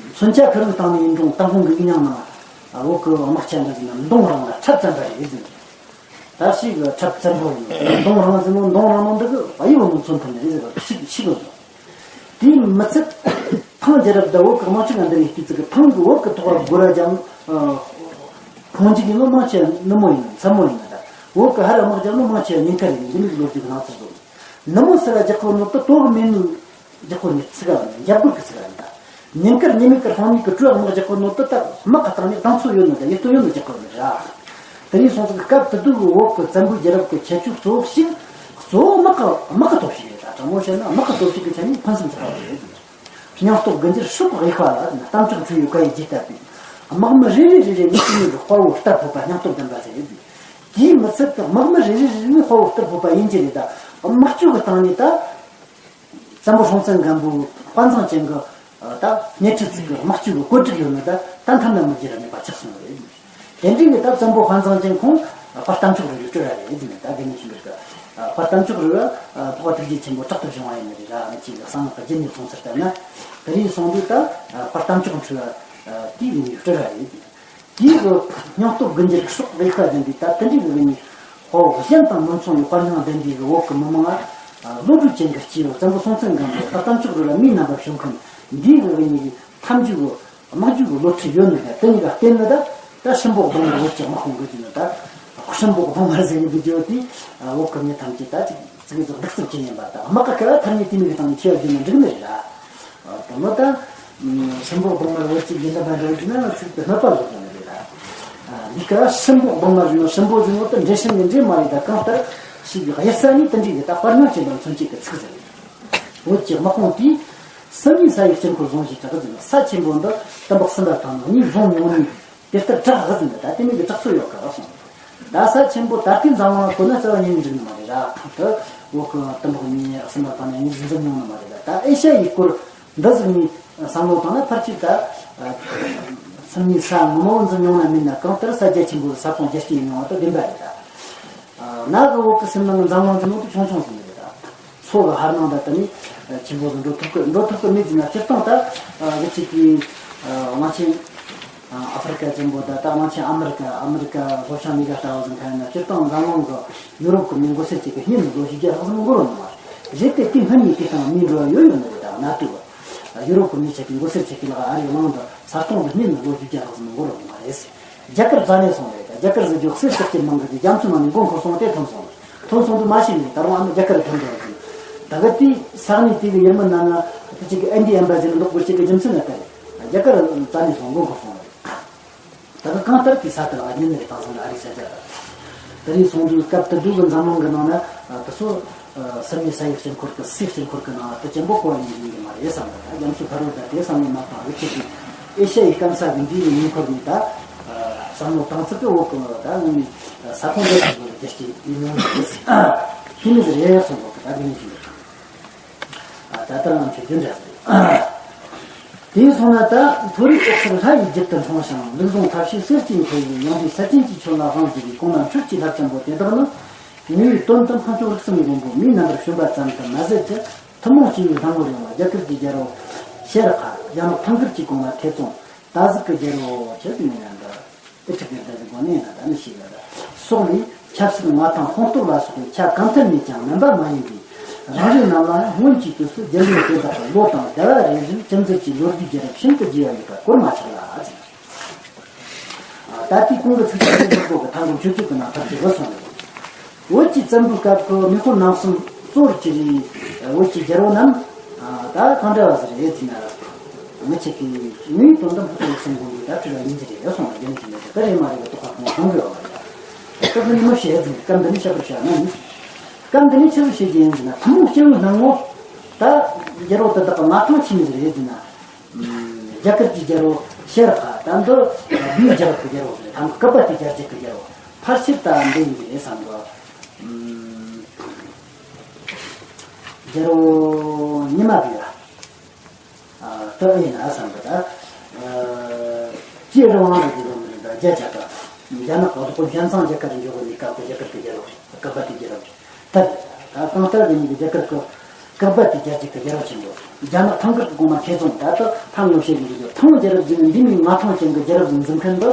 མཚོན་ཆ་ཁི་རང་བཏང་ནས་ཡིན་རུང་ཏུན་ཧོང་གི་ཡིག་རྙིང་ནང་བོད་གི་དམག་ཆེན་འདི་ཟིག་ན་མདུང་རིང་ལ་ཁྲབ་བཙན་པ་རེད་ཟེར། ད་ཞིག་ཁྲབ་བཙན་པོ་ཡིན། མདུང་རིང་ཟེར་ནོ་མདུང་རིང་ནོ་འདི་གི་དཔའ་ཡི་བོ་མོ་མཚོན་ཐུབ་ནི་རེད་ཟེར་བ་ཞིག་ཞིག་ཡོད། དེའི་མི་ཚད་ཐང་རྒྱལ་རབས་ད་བོད་གི་དམག་ཆེན་ང་འདི་རེད་དུས་ཚིག་གི་ཐང་གི་བོད་གི་ཐོག་ལ་སྒོ་ར་རྒྱབ། ཁོང་ཅིག་ཡིན་ནོ་མང་ཆེ་ནུབ་མོ་ཡིན་ནོ་མཚམས་མོ་ཡིན་ནོ། ད་བོད་གི་ཧ་ར་དམག་རྒྱབ་ནོ་མང་ཆེ་ཉེན་ཁ་རེད། འདི་ནི་ལོ་རྒྱུས་ཀྱི་ནང་ཚུད་འདུག་ནུབ་མོ་ཟེར་བ་རྒྱག་གོ་ནོ་ད་དོ་གི་མེད་ནོ། རྒྱག་གོ་ནི་ཚིག་ག་འཇབ་རྒོལ་གི་ཚིག་ག་ཡིན། ད་ཉིན་དཀར་ཉི་མའི་དཀར་ཧོང་ཉིད་ཀྱི་སྤྲོས་དམག་རྒྱག་གོ་ནོ་ད་ད་དམག་གི་སྟེང་ནས་གདེང་ཚོད་ཡོད་ནོ་ད་ཡིད་རྟོན་ཡོད་ནོ་རྒྱག་གོ་ནི་ར། དེ་ནས་སོང་ཙང་སྐབས་དེ་དུས་ཀྱི་བོད་ཀྱི་བཙན་པོའི་རྒྱལ་རབས་ཀྱི་ཁྱད་ཆོས་གཙོ་བོ་ཞིག་ གཙོ་བོ་དམག་གི་དམག་གི་སྟོབས་ཤུགས་རེད། ད་དྲང་མོ་བཤད་ན་དམག་གི་སྟོབས་ཤུགས་ཀྱི་ཆ་ནས་ཕུན་སུམ་ཚོགས་པ་རེད། སྙིང་སྟོབས་དགུ་འགྱུར་ཤུགས་དབྱེ་བ་ལ་གཏམ་ལྕོག་འཕྲུལ་ཡུལ་བཀའ་ཡི་རྒྱས་བཏབ་པའི། དམག་མི་རེ་རེ་རེ་རེ་མི་གཅིག་ནས་དཔའ་བོ་རྟར་ཕོད་པ་སྙིང་སྟོབས་ལྡན་པ་ཟེར་ཡོད། དེའི་མི་ཚད་དུ་དམག་མི་རེ་རེ་རེ་རེ་དཔའ་བོ་རྟར་ཕོད་པ་ཡིན་གྱི་རེད། ད་དམག་སྤྱོད་ཀྱི་སྟེང་ནས་ད་བཙན་པོ་སྲོང་བཙན་སྒམ་པོའི་དཔའ་མཛངས་ཅན་གྱི་ད་སྣེ་ཁྲིད་ཅིག་གི་དམག་སྤྱོད་ཀྱི་བཀོད་སྒྲིག་ཡོད་ན་ད་ད་ཐབས་ན་མི་འགྱུར་ར་མེད་པ་ཆགས་སོང་བ་རེད། དེ་འདྲའི་གི་ད་བཙན་པོ་དཔའ་མཛངས་ཅན་ཁོང་དཔའ་གཏམ་ལྕོག་རེ་རེ་སྤྲོད་ར་རེད་ཟེར་ནས། ད་དགེ་བསྙེན་ཆོས་འཕེལ་གི་དཔའ་གཏམ་ལྕོག་རེ་ར་འཕགས་པ་ཐུགས་རྗེ་ཆེན་པོ་དྲག་ཏུ་བྱུང་བ་ཡིན་ནི་རེད་ར། ང་ཅིག་གི་གསང་སྔགས་ཀྱི་རྒྱུད་ནས་གསུངས་ཚུལ་ལྟར་ན། དེ་རིང་སོང་དུས་ད་དཔའ་གཏམ་ལྕོག་འཕྲུལ་བ་དེའི་ངོས་ནས་སྤྲོད་ར་རེད། དེའི་གི་སྙིང་སྟོབས་དགུ་འགྱུར་ཤུགས་དབྱེ་བ་ལྡན་པའི་ད་དེ་འདྲའི་གི་ངོས་ནས་དཔའ་བོ་གཞན་དང་མི་མཚུངས་པའི་དཔའ་སྙིང་ལྡན་པའི་གི་བོད་ཀྱི་མི་མང་ང་བློ་གྲོས་ཅན་གྱི་སྐྱེས་བུ་བཙན་པོ་སྲོང་བཙན་སྒམ་པོའི་དཔའ་གཏམ་ལྕོག་རེ་ལ་མིའི་རྣམ་པར་བྱོན་མཁན་འདིའི་གི་ངོས་ནས་གི་ཐམས་ཅད་གི་དམག་རྒྱུད་ཀྱི་བློ་ཁྲིད་ཡོད་ནི་ད་དེ་གཉིས་ཀ་བསྟེན་ནི་ད། ད་སྲིན་པོ་གདོང་དམར་བོད་ཀྱི་དམག་དཔུང་གི་དུས་ནི་ད། སྲིན་པོ་གདོང་དམར་ཟེར་གི་འདུག་ཅོ་དེ། བོད་ཀྱི་མི་ཐམས་ཅད་ད་ཅིག་ཙིག་ཙིག་གདུག་རྩུབ་ཅན་ཡིན་པ་ད། དམག་གི་སྐལ་བ་ཐར་ནས་དེ་མིན་གི་སྟེང་ནས་ཁྱེར་རྒྱུ་ནི་འགྲིག་ནི་རེད་ད། དེ་མོ་ད། སྲིན་པོ་གདོང་དམར་བོད་ཀྱི་དགེ་འདུན་པ་འགྲོ་རྒྱུ་ན་ཚིག་ཏུ་སྨད་པ་བཟོ་དགོས་ནི་རེད་ད། འདི་ག་སྲིན་པོ་གདོང་དམར་ཟེར་ནོ་སྲིན་པོ་ཟེར་ནོ་ད་འདྲེ་སྲིན་གི་འདྲེ་མ་རེད་ད། གང་ལྟར་ཞིག་གི་གཡུལ་ས་ནས་དེ་འདྲའི་གི་ད་དཔའ་རྙིང་ཅན་དང་མཚོན་བྱེད་ཀྱི་ཚིག་ཟེར། བོད་ཀྱི་དམག་དཔུང་དེས་སྲིན་མོའི་ས་ཡི་དཀྱིལ་འཁོར་བཟུང་ཞེས་གྲགས་ཟིན། ས་ཆེན་པོ་འདི་དུམ་བུ་གསུམ་པ་དང་ནི་གཉིས་བཟུང་མྱོང་ནས་དེ་ལྟར་གྲགས་ཟིན། ད་དེ་མིན་གྱི་གྲགས་ཚོད་ཡོད་ག་གསུངས། ད་ས་ཆེན་པོ་ད་ལྟའི་འཛམ་གླིང་ལ་བཀོད་ན་རྩ་བ་ཉིད་ནས་འགྲིག་ནི་མ་རེད་ར། གང་ལྟར་བོད་ཀྱི་དུམ་བུ་གཉིས་གསུམ་པ་དང་ནི་གཉིས་འཛིན་མྱོང་ནི་མ་རེད་ད། ད་ཨེ་ཤ་ཡའི་སྐོར་འདི་ཟིག་ནས་བསམ་བློ་བཏང་ན་ཕལ་ཆེར་ད་སྲིན་མོའི་ས་ངོ་མ་བོ་འཛིན་མྱོང་ན་མིན་ན་གང་ལྟར་ས་རྒྱ་ཆེན་པོའི་ས་ཁོངས་རྒྱ་སྐྱེད་ཡིན་མྱོང་བ་ད་བདེན་པ་རེད་ད། ནག་གི་འོག་གི་སེམས་ནང་འཛམ་གླིང་གི་ནང་དུ་ཆུང་ཆུང་ཟིན་རེད་ད། མཚོ་གི་ཧར་ནང་ད་ལྟ་ནི་ཆེན་པོ་ཟིན་འགྲོ་ཐུབ་གི་འགྲོ་ཐུབ་གི་མེད་ཟིན་ན། སྤྱིར་བཏང་ད་རི་ཆེ་གི་གླང་ཆེན་ཨ་ཧྥེ་རི་ཀ་ཆེན་པོ་ད་ད་གླང་ཆེན་ཨ་མི་རི་ཀ་ཨ་མི་རི་ཀ་ལྷོ་བྱང་གཉིས་ཀ་ལྟ་བུ་ཟིན་ཁ་ཡིན་ན། སྤྱིར་བཏང་འཛམ་གླིང་གི་ཡུ་རོབ་གི་མི་མགོ་སེར་ཅིག་གི་སྙིང་ནི་ལོ་བཞི་བརྒྱ་ལྷག་ཙམ་འགོར་བ་མ་རེད་དེ། དེ་སྔོན་ནས་དེ་དང་མི་འགྲོ་བ་ཡོད་ཡོད་ནི་རེད་ད། གནའ་དུས་གི་ཡུ་རོབ་གི་མི་ཆེ་གི་མགོ་སེར་ཆེ་གི་ལག་ཨ་རིའི་གླིང་དུ་ས་སྟོང་གི་སྙིང་ནི་ལོ་བཞི་བརྒྱ་ལྷག་ཙམ་འགོར་བ་མ་རེད། རྒྱ་གར་རྩ་ནས་སོང་རེད། རྒྱ་གར་ཟེར་རྒྱུ་གསེར་ཕྱག་ཅན་མང་གི་རྒྱ་མཚོའི་ནང་ནས་མགོ་འཁོར་སོང་སྟེ་ཐོན་སོང་། ཐོན་སོང་དུ་མ་ཤེས་ནས་ད་རུང་ཨ་མ་རྒྱ་གར་ཐོན་འགྲོ་ཟིན། ད་གི་དེའི་ས་གནས་དེ་གི་ཡུལ་མི་རྣམས་ལ་དེ་ཅིག་གི་ཨན་ཏི་ཨམ་པ་ཟེར་ནས་འདོགས་པོ་ཅིག་གི་རྒྱུ་མཚན་ལ་ལྟ་རེད། རྒྱ་གར་རྩ་ནས་སོང་མགོ་འཁོར་སོང་རེད། ད་གི་གང་ལྟར་དེའི་ས་དེ་ལ་ཉིན་རེ་བཏང་སོང་ལ་ཨ་རིའི་ས་ཆ་ལ། དེ་རིང་སོང་དུས་སྐབས་དེ་དུས་གི་འཛམ་གླིང་གི་ནང་ན་དེ་ཚོ། ཨ་སྲིན་མོའི་ས་ཡི་དཀྱིལ་འཁོར་གི་སའི་དཀྱིལ་འཁོར་གི་ནང་དུ་ཅན་པོ་གོ་བ་ཡིན་ཡིན་གི་མ་རེད་བསམ་གི། རྒྱ་མཚོ་ཕ་རོལ་ད་དེ་བསམ་བློ་མ་བཏང་། རི་ཆེ་གི་ཨེ་ཤ་ཡའི་སྐམ་ས་གི་འདིའི་ཉེ་འཁོར་ནས་ད་བསམ་བློ་བཏང་ཚུལ་གི་འོག་གི་ད་ངོས་ནས་ས་ཁོངས་འདི་ཚོ་གི་རྒྱལ་སྤྱི་ཡིན་ཡོང་གི་ཤི་མི་ཟེར་ཡ་ཡ་སོང་གི། ད་དེ་ནས་ཅི་འདྲ་ད་ལྟར་ང་ཚོས་རྒྱུན་འདྲ་ཟེར། དེ་སོང་ན་ད་མཐོ་རིས་འོད་གསལ་ལྷ་ཡི་རྒྱུད་དུ་འཁྲུངས་ཤིང་། ལུགས་བཟང་ཐབས་ཤེས་གསེར་གྱི་མཐིལ་ཡིས། ཡོངས་འདུས་སད་ཅན་གྱི་ཆོས་ལ་དབང་བསྒྱུར་བའི། གོང་ན་འཕྲུལ་གྱི་ལྷ་བཙན་པོ་དེ་དག་ནི། ངེས་པའི་དོན་དམ་འཕགས་མཆོག་རིགས་གསུམ་མགོན་པོ། མིའི་རྣམ་པར་བྱོན་པ་ཙམ་དུ་མ་ཟད་ཀྱང་། ཐུན་མོང་སྐྱེ་བོའི་སྣང་ངོར་ཡོང་བ། རྒྱ་གར་གྱི་རྒྱལ་པོ་ཤེལ་ཁ། རྒྱ་ནག་ཐང་གར་གྱི་གོང་མ་ཐེ་ཙོང་། ད་གཟིག་གི་རྒྱལ་པོ་ཆེ་ཟིན་ཡང་འདི། ཨེ་ཁྲི་གི་ད་གཟིག་གོ་ནས་ན་ད་ནི་ཤེས་ལ་ད། སོགས་ལས་ཆབ་སྲིད་མངའ་ཐང་ཁོངས་གཏོགས་ལ་སོགས་པའི་ཆ་གང་ཐད་ནས་ཀྱང་མིན་པ་མ་ཡིན་པའི་རང་རིགས་རྣམས་ལ་ཡང་སྔོན་གྱི་དུས་སུ་རྒྱལ་བློན་དེ་དག་གི་ལོ་དང་ཟླ་བ་རེ་བཞིན་ཅི་མཛད་ཀྱི་ལོ་རྒྱུས་རྒྱལ་རབས་ཤིན་ཏུ་རྒྱས་པ་ཡོད་པ་གོར་མ་ཆག་ལ་ཟེར། ད་ལྟའི་གོང་གི་ཚིག་ཆུང་ཆུང་འདི་ཚོ་གི་ཐང་གི་མཆོད་བརྗོད་ཀྱི་ནང་ཐག་གཅོད་བཟོས་སོང་ནས། བོད་ཀྱི་བཙན་པོའི་སྐབས་ཀྱི་མེ་འཁོར་རྣམ་གསུམ་གཙོ་བོར་གྱུར་པའི་བོད་ཀྱི་རྒྱལ་པོ་རྣམས་ད་གང་འདྲ་བ་ཟིག་རེད་ཟེར་ན། ངེད་ཅག་གི་ངའི་དོན་དམ་ཧུ་ཐུ་ལུགས་སུ་འགོང་གི་ད་ཁྲི་ལ་ཡིན་གྱི་རེད་སོང་བ་ཡིན་གྱི་མེད་ཀྱི་ད་རེད་མ་རེད་པ་དོགས་པ་གང་གང་གི་བ་མ་རེད། ད་ཁོ་ནི་མི་བཤད་ཟིན་སྐབས་འདི་ནི་བཤད་པར་བྱ་ན་ནི། སྐབས་འདི་ནི་ཆི་ཟིག་བཤད་ཀྱི་ཡིན་ཟེར་ན་ཐུན་མོང་སྐྱེ་བོའི་སྣང་ངོ་ད་རྒྱལ་པོ་དེ་དག་གི་མངའ་ཐང་ཆི་མོ་ཟིག་རེད་ཟེར་ན། རྒྱ་གར་གྱི་རྒྱལ་པོ་ཤེར་ཁ་ད་འདི་བིའུ་རྒྱལ་པོ་གི་རྒྱལ་པོ་རེད། ད་སྐུར་པ་དེ་རྒྱལ་རྒྱུད་ཀྱི་རྒྱལ་པོ་ཕལ་ཆེར་ད་འདི་ཡིན་གྱི་རེད་བསམ་གི། རྒྱལ་པོ་ཉི་མ་བི་ཡ་ད་ཨེ་ཡིན་ན་བསམ་གི་ད། སྤྱིར་རང་དབང་རེད་ཀྱི་རུང་མི་རེད་ད་རྒྱ་ཆ་ག་རྒྱ་ནག་གི་བདག་པོ་ཞན་ཙང་རྒྱ་གར་འཇོག་གི་ནི་སྐབས་དེ་རྒྱ་གར་གྱི་རྒྱལ་པོ་རེད། སྐུར་པ་དེ་རྒྱལ་པོ་རེད། ད་ད་གང་ལྟར་དེ་ཉིད་ཀྱི་རྒྱ་གར་གྱི་སྐུར་པ་དེ་རྒྱལ་རྒྱུད་ཀྱི་རྒྱལ་པོ་ཆེན་པོ། རྒྱ་ནག་ཐང་གར་གྱི་གོང་མ་ཐེ་ཙོང་ད་ལྟ་ཐང་ངོ་ཤེས་ཀྱི་འདུག་ཐང་རྒྱལ་རབས་འཛིན་འདི་མིའི་མངའ་ཐང་ཅན་གྱི་རྒྱལ་རབས་འཛིན་མཁན་འདི།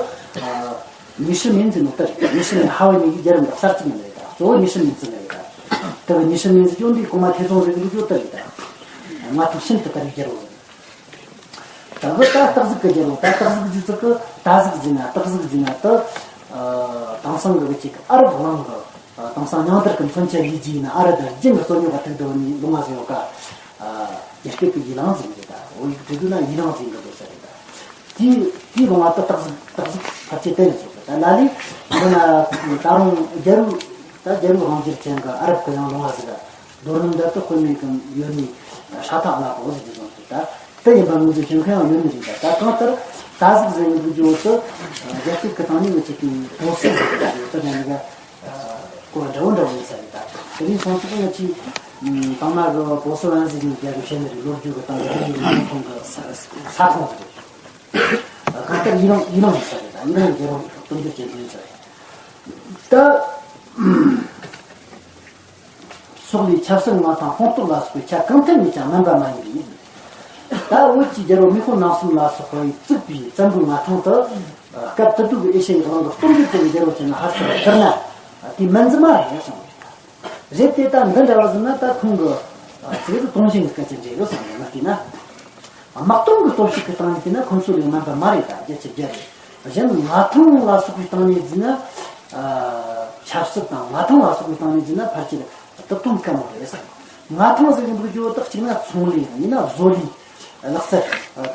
ཉི་ཧྲི་མིན་ཙི་ནོ་ཏར་ཉི་ཧྲི་མིན་ཧ་ཝེ་མི་གི་རྒྱལ་རབས་འདི་གསར་བཙུགས་ནི་རེད་ད། གཙོ་བོ་ཉི་ཧྲི་མིན་ཙི་ནི་རེད་ད། དེ་གི་ཉི་ཧྲི་མིན་ཙི་ཅོ་འདི་གོང་མ་ཐེ་ཙོང་རེད་ཀྱི་འདུག་ཅོ་ཏར་རེད་ད། མངའ་ཐང་ཤིན་ཏུ་དར་བའི་རྒྱལ་རབས་རེད། ད་གི་ད་སྟག་གཟིག་གི་རྒྱལ་པོ་ད་སྟག་གཟིག་རྒྱུ་ཚོགས་གི་ད་གཟིག་རྒྱུ་ན་སྟག་གཟིག་རྒྱུ་ན་ད། དེང་སང་གི་གཅིག་ཨ་རབ་གླིང་གི་དེང་སང་ཉང་ཐར་གི་མཚོན་ཆ་ཡིས་རྒྱུ་ན་ཨ་ར་ད་རྒྱན་གི་རྩོད་རྙོག་ག་ཐུག་དོ་ནི་ལུང་ང་ཟེར་ཡོད་ཀ། རྒྱ་སྐད་གི་ཡི་ལང་ཟེར་གི་ད་བོད་ཡིག་བྲིས་དུས་ན་ཡི་ལང་ཟེར་གི་འདུག་ས་རེད་ད། དེའི་དེའི་ལུང་ང་ད་སྟག་གཟིག་སྟག་གཟིག་ཕལ་ཆེར་དེ་ཡིན་ཚོད་གི་ད་ལ་ལས་འདི་ན་ད་རུང་རྒྱལ་པོ། ད་རྒྱལ་པོ་དབང་སྒྱུར་ཅན་གྱི་ཨ་རབ་ཀྱི་ཡང་ལུང་བ་ཟིག་ག་རྡོར་སྣུམ་འདྲ་དུ་དཔེ་མེད་ཀྱི་ཡོད་ནི་ཧྲ་ཐག་ལ་གོ་ཟིག་གི་བཟུང་སྟེ། ད་དེ་ཡིན་པ་ངོས་འཛིན་བྱེད་མཁན་ཡང་ཡོད་ནི་རེད། ད་ད་གང་ལྟར་ད་གཟིག་ཟིག་ཡིན་དུས་ཡོད་དུ་རྒྱ་སྐད་ཀྱི་སྟེང་ནས་ངེད་ཅག་གི་པོ་སི་ཟིག་ཡོད་དུ་ཡང་ནི་ག་གོ་འདྲ་བོ་འདྲ་བོ་ཡིན་ས་རེད། ད་དེ་རིང་སོང་ཙང་ངེད་ཅག་དང་མ་གི་པོ་སི་བན་ཟིག་ཡིན་རྒྱ་གི་བཤད་ནི་རེད། ལོ་རྒྱུས་ཀྱི་སྟེང་གི་རིག་གནས་ཁོང་གི་ས་ཁོངས་ཟིག་རེད། གང་ལྟར་ཡིན་རུང་ཡིན་རུང་ཡིན་ས་རེད། ད་ཡིན་རུང་རྒྱལ་པོ་དཔལ་འབྱོར་ཅན་དུ་ཡིན་ས་རེད། ད་སོག་ལེའི་ཆབ་སྲིད་མངའ་ཐང་སྤངས་རྟོགས་ལ་སོགས་པའི་ཆ་གང་ཐད་ནས་ཀྱང་རྣམ་པ་མ་ཡིན་པའི། ད་བོད་ཀྱི་རྒྱལ་པོ་མེས་པོ་རྣམ་གསུམ་ལ་སོགས་པས་བཙུགས་པའི་བཙན་པོའི་མངའ་ཐང་དུ་སྐབས་དེ་དུས་ཀྱི་ཨེ་ཤ་ཡའི་གླིང་གི་སྟོབས་འབྱོར་ཅན་གྱི་རྒྱལ་པོ་བྱས་ན་ཧ་ཅང་བསྡུར་ན་དེ་མིན་རྫུན་མ་རེད་གསུངས། རེད་དེ་ད་འདི་འདྲ་བ་ཟིན་ན་ད་ཁོང་གི་ཚིག་ཏུ་དུང་ཞེན་གྱི་སྐད་ཆ་འདྲ་ཡོད་བསམ་ནས་མ་བལྟས་ན། དམག་དོན་གྱི་སྟོབས་ཤུགས་ཀྱི་སྟེང་ནས་བལྟས་ན་ཁོང་ཚོ་ལས་རྣམ་པ་མ་རེད། ད་རྒྱ་ཆེ་རྒྱ་རེད། གཞན་མངའ་ཐང་ལ་སོགས་པའི་སྟེང་ནས་བརྩིས་ན། ཆབ་སྲིད་དང་མངའ་ཐང་ལ་སོགས་པའི་སྟེང་ནས་བརྩིས་ན་ཕལ་ཆེར་སྟོབས་དོན་དཀའ་མོ་རེད་བསམ། མངའ་ཐང་ཟེར་གྱི་འདུག་རྒྱུ་དག་གཅིག་ན་ཚོང་ལས་ཡིན་ན་བཟོ་ལས། ལག་རྩལ།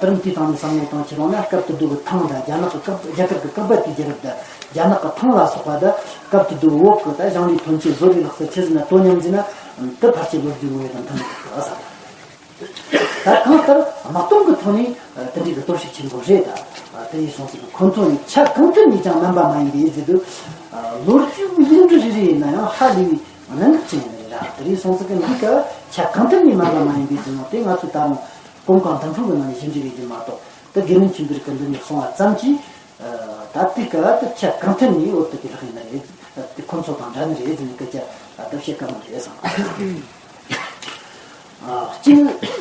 དེ་རིམ་དེའི་སྟེང་ནས་བསམ་བློ་བཏང་ཁྱེར་ཡོང་ན་སྐབས་དེ་དུས་ཀྱི་ཐང་དང་རྒྱ་ནག་གི་ཀག་རྒྱ་གར་གྱི་ཀག་པ་ཏི་རྒྱལ་རབས་དང་རྒྱ་ནག་གི་ཐང་ལ་སོགས་པ་དང་སྐབས་དེ་དུས་བོད་ཀྱི་ད་ཞིང་ལས་ཐོན་སྐྱེད་བཟོ་ལས་ལག་རྩལ་ཆི་ཟིག་ན་དོ་མཉམ་ཟིན་ན་དེ་ཕལ་ཆེར་ལོ་རྒྱུས་ངོ་ཡོད་དང་མཐུན་འདུག་ཟེར། ད་གང་ལྟར་དམག་དོན་གྱི་ཐོག་ནས་དེ་འདྲའི་གི་སྟོབས་ཤུགས་ཆེན་པོ་རེད། ད་དེ་ཡིན་སོང་ཟིག་གི་ཁོ་ཚོ་ནི་ཆ་གང་ཐད་ནས་ཀྱང་རྣམ་པ་མ་ཡིན་པའི་ཟེར་དུས། ལོ་རྒྱུས་ཡིག་འབྲུ་རེ་རེ་ཡིན་ན་ཡང་ཧ་ལས་པའི་གནད་འགག་ཅན་ཡིན་རེད། ད་དེ་ཡིན་སོང་ཟིག་གི་འདི་ག་ཆ་གང་ཐད་ནས་རྣམ་པ་མ་ཡིན་པའི་ཟེར་ནོ་དེ་ང་ཚོས་ད་རུང་གོམ་གང་མདུན་སྤོས་ཀྱི་ནང་ནས་ཞིབ་འཇུག་ཡེད་རྒྱུ་མ་གཏོགས། དེ་དགེ་འདུན་ཆོས་འཕེལ་གྱི་འདི་ནས་གསུངས་པ་ཙམ་གྱིས། ད་ལྟའི་སྐབས་དེ་ཆ་གང་ཐད་ནས་འོ་དེ་གི་ལྷག་ཡིན་ན་རེད། དེ་ཁོ་ཚོ་དང་འདྲ་ནི་རེད་ཟེར་ནས་སྐད་ཆ་ལྟ་བཤད་དཀའ་མོ་རེད་བསམ། གཅིག་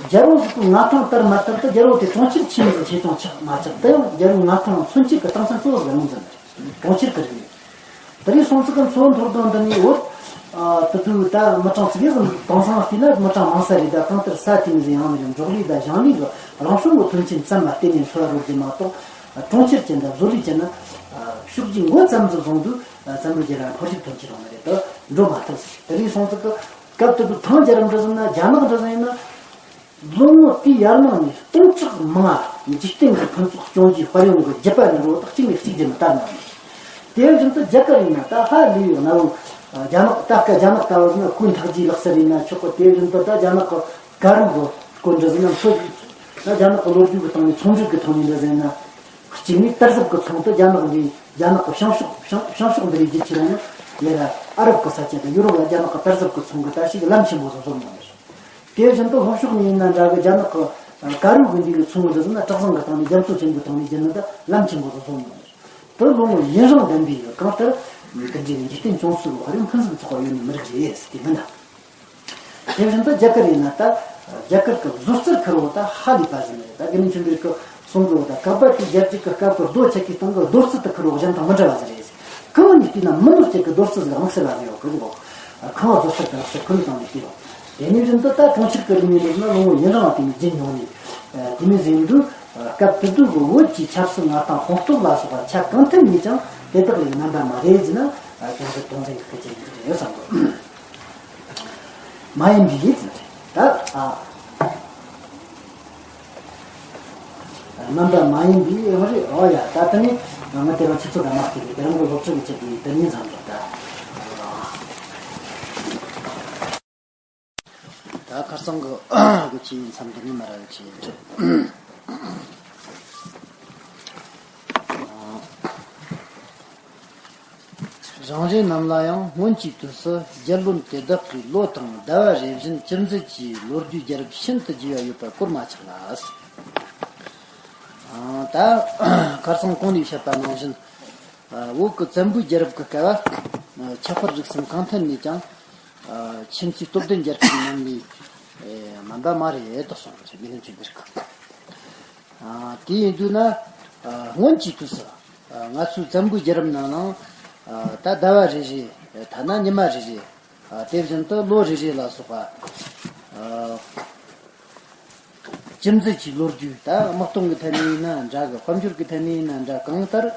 རྒྱལ་པོ་ཟིག་གི་མངའ་ཐང་དར་མ་དར་དུ་རྒྱལ་པོ་དེ་གྲོང་ཁྱེར་ཆེན་ཟིག་ཆེ་ཆུང་ཆགས་མ་ཆགས་དེ་ཡང་རྒྱལ་པོའི་མངའ་ཐང་མཚོན་བྱེད་ཀྱི་རྟགས་མཚན་གཙོ་བོ་ཟིག་ལ་ངོས་འཛིན་པ་རེད། གྲོང་ཁྱེར་གྱི་རིག་གནས། དེ་རིང་སོང་ཙང་གི་མཚོ་མཐོར་འདོན་འདི་ནས་འོར། དུ་དུ་ད་མི་གྲངས་ཚིག་གེ་ཟིན་དེང་སང་བལྟས་ན་མི་གྲངས་མང་ས་རེད། ད་གང་ལྟར་ས་དེ་མི་ཟིན་ཡང་མི་རིང་འབྲོག་ལས་དང་ཞིང་ལས་ཀྱི་རང་བྱུང་གི་མཐུན་རྐྱེན་ཙམ་ལ་བརྟེན་ནས་འཚོ་བ་རོལ་རྒྱུ་མ་གཏོགས། གྲོང་ཁྱེར་ཅན་དང་བཟོ་ལས་ཅན་ནི་ཕྱོགས་ཀྱི་མགོ་ཙམ་དུ་བཟུང་དུས་བཙན་པོའི་རྒྱལ་རབས་འཁོར་ཞིག་ཐོན་གྱི་རང་མི་རེད། དུ་འགྲོ་མ་ཐུབ་ཟེར། དེ་རིང་སོང་ཙང་གི་སྐབས་དེ་དུས་ཐང་རྒྱལ་རབས་འདྲ་ཟིན་ན་རྒྱ་ནག་འདྲ་ཟིན་ཡིན་ན། ལོ་ངོ་དེའི་ཡར་ནང་ནས་སྟོང་ཕྲག་མང་ང་འཇིག་རྟེན་གྱི་ཕུན་ཚོགས་སྐྱོང་རྒྱུའི་དཔལ་ཡོན་གྱི་རྒྱུད་པ་ནི་རོ་ཐག་གཅིག་ནས་གཅིག་རྒྱུ་མི་ལྟར་ནང་ནས། དེ་བཞིན་དུ་རྒྱ་གར་ཡིན་ན་ད་ཧ་ལས་ཡོད་ན་བོ། རྒྱ་ནག་ད་སྐབས་རྒྱ་ནག་ལྟ་བུ་ཟིན་ན་ཀུན་འཐག་རྒྱུའི་ལག་རྩལ་ཡིན་ན་ཆོག་གི། དེ་བཞིན་དུ་ད་རྒྱ་ནག་གི་དཀར་རིམ་གྱི་སྐོར་འདྲ་ཟིན་ན་མཚོ་ད་རྒྱ་ནག་གི་ལོ་རྒྱུས་ཀྱི་སྟེང་ནས་ཚོང་འབྲེལ་གྱི་ཐོག་ནས་འདྲ་ཟིན་ན། གཅིག་ནས་དར་ཟབ་ཀྱི་ཚོང་དུ་རྒྱ་ནག་འདི་རྒྱ་ནག་གི་བྱང་ཕྱོགས་བྱང་བྱང་ཕྱོགས་འདི་རིགས་རྒྱུད་ཆེ་ལ་ནི་ལས་ལ་ཨ་རབ་ཀྱི་ས་ཆ་དང་ཡུ་རོབ་ལ་རྒྱ་ནག་གི་དར་ཟབ་ཀྱི་ཚོང་གི་ད་ཞིག་ལམ་ཆེན་པོ་བཟོ་བཟོ་མྱོང་ནས། དེ་བཞིན་དུ་ལྷོ་ཕྱོགས་ནས་ཡིན་ན་འདྲ་གི་རྒྱ་ནག་གི་དཀར་ཡོལ་གི་འདི་གི་ཚོང་གི་འདི་ཚོ་ན་གྲགས་བཟང་གི་སྟེང་ནས་རྒྱ་མཚོ་ཆེན་པོའི་ཐོག་ནས་རྒྱུ་ནི་ད་ལམ་ཆེན་པོ་བཟོ་བཟོ་མྱོང་ནས། དེ་ལོ་ངོ་ཡུན་རིང་ལྡན་པའི་གང་ལྟར་འདི་འདྲའི་འཇིག་རྟེན་སྐྱོང་ཚུལ་ལ་ཧ་ཡང་ཕུན་སུམ་ཚོགས་པ་ཡོད་ནི་མི་རིགས་རེད་ཟེར་དེ་མིན་ན། དེ་བཞིན་དུ་རྒྱ་གར་ཡིན་ན་ད་རྒྱ་གར་གྱི་བཟོ་རྩལ་ཁུར་བོ་ད་ཧ་ལས་པ་ཟིན་ནི་རེད། ད་དགེ་འདུན་ཆོས་འཕེལ་གྱི་གསུང་གི་བོ་ད་གག་པ་དེ་རྒྱལ་རྒྱུད་ཀྱི་སྐབས་ཀྱི་རྡོ་ཆས་ཀྱི་སྟེང་གི་རྡོ་རྩལ་དུ་ཁུར་བོ་གཞན་དང་མི་འདྲ་བ་ཟིག་རེད། གང་ནས་བལྟས་ན་མི་ནོར་བཅས་ཀྱི་རྡོ་རྩལ་ཟིག་དམིགས་བསལ་བ་ཟིག་ཡོད་གི་ཟིག་གོ། ཁང་བ་བཟོ་རྩལ་དང་ལག་རྩལ་ཁུར་བོ་དང་ནས་བལྟས་པ། དེ་ནས་བཞིན་དུ་ད་གྲོང་ཁྱེར་གྱི་རིག་གནས་འདི་ན་ལོ་ངོ་ཡུན་རིང་བ་དེ་ནས་རྒྱུན་མྱོང་ནས། དེ་ནས་ཟིན་དུས་སྐབས་དེ་དུས་ཀྱི་བོད་ཀྱི་ཆབ་སྲིད་མངའ་ཐང་སྤངས་རྟོགས་ལ་སོགས་པ་ཆ་གང་ཐད་ནས་ཀྱང་དེ་དག་ལས་རྣམ་པ་མ་རེད་ཟེར་ན་ཅུང་ཟད་དོགས་འཛིན་གྱི་སྐད་ཆ་ཡིན་གྱི་རེད་བསམ་གི། མ་ཡིན་པའི་ཡིད་ཟེར་ད། ཨ། རྣམ་པ་མ་ཡིན་པའི་ཡིད་རེད། ཨོ་ཡ། ད་དེ་ནི་ང་དེ་རང་ཁྱེད་ཚོ་དང་མ་གཏོགས་པའི་དེ་རང་གི་སློབ་ཕྲུག་གི་ཆེད་དུ་དེ་ཉིད་ཙམ་རེད་ད། ད་ཁ་སང་གི་གི་ཆེ་ཡིན་མཚམས་འདི་ནི་མ་ར་གི་ཆེ་ཡིན་ཚོད། རང་རེ་རྣམས་ལ་ཡང་སྔོན་གྱི་དུས་སུ་རྒྱལ་བློན་དེ་དག་གི་ལོ་དང་ཟླ་བ་རེ་བཞིན་ཅི་མཛད་ཀྱི་ལོ་རྒྱུས་རྒྱལ་རབས་ཤིན་ཏུ་རྒྱས་པ་ཡོད་པ་གོར་མ་ཆག་ལ། ད་ཁར་སང་གོང་ནས་བཤད་པ་ནང་བཞིན། བོད་ཀྱི་བཙན་པོའི་རྒྱལ་རབས་ཀྱི་སྐབས་ཁྱད་པར་རིག་གསུམ་གང་ཐད་ནས་ཀྱང་། ཁྱིམ་མཚེས་སྟོབས་ལྡན་རྒྱལ་ཁབ་རྣམས་ལས་རྣམ་པ་མ་རེད་དུ་གསུངས་པ་རེད། དགེ་འདུན་ཆོས་འཕེལ་གྱིས། དེ་ཡིན་དུས་ན། སྔོན་གྱི་དུས་སུ། ང་ཚོའི་བཙན་པོའི་རྒྱལ་རབས་ནང་ན། ད་ཟླ་བ་རེ་རེ། ཐ་ན་ཉི་མ་རེ་རེ། དེ་བཞིན་དུ་ལོ་རེ་རེ་ལ་སོགས་པ། ཅི་མཛད་ཀྱི་ལོ་རྒྱུས་ད་དམག་དོན་གྱི་ཐད་ནས་ཡིན་ན་འདྲ་གི། དཔལ་འབྱོར་གྱི་ཐད་ནས་ཡིན་ན་འདྲ། གང་ལྟར།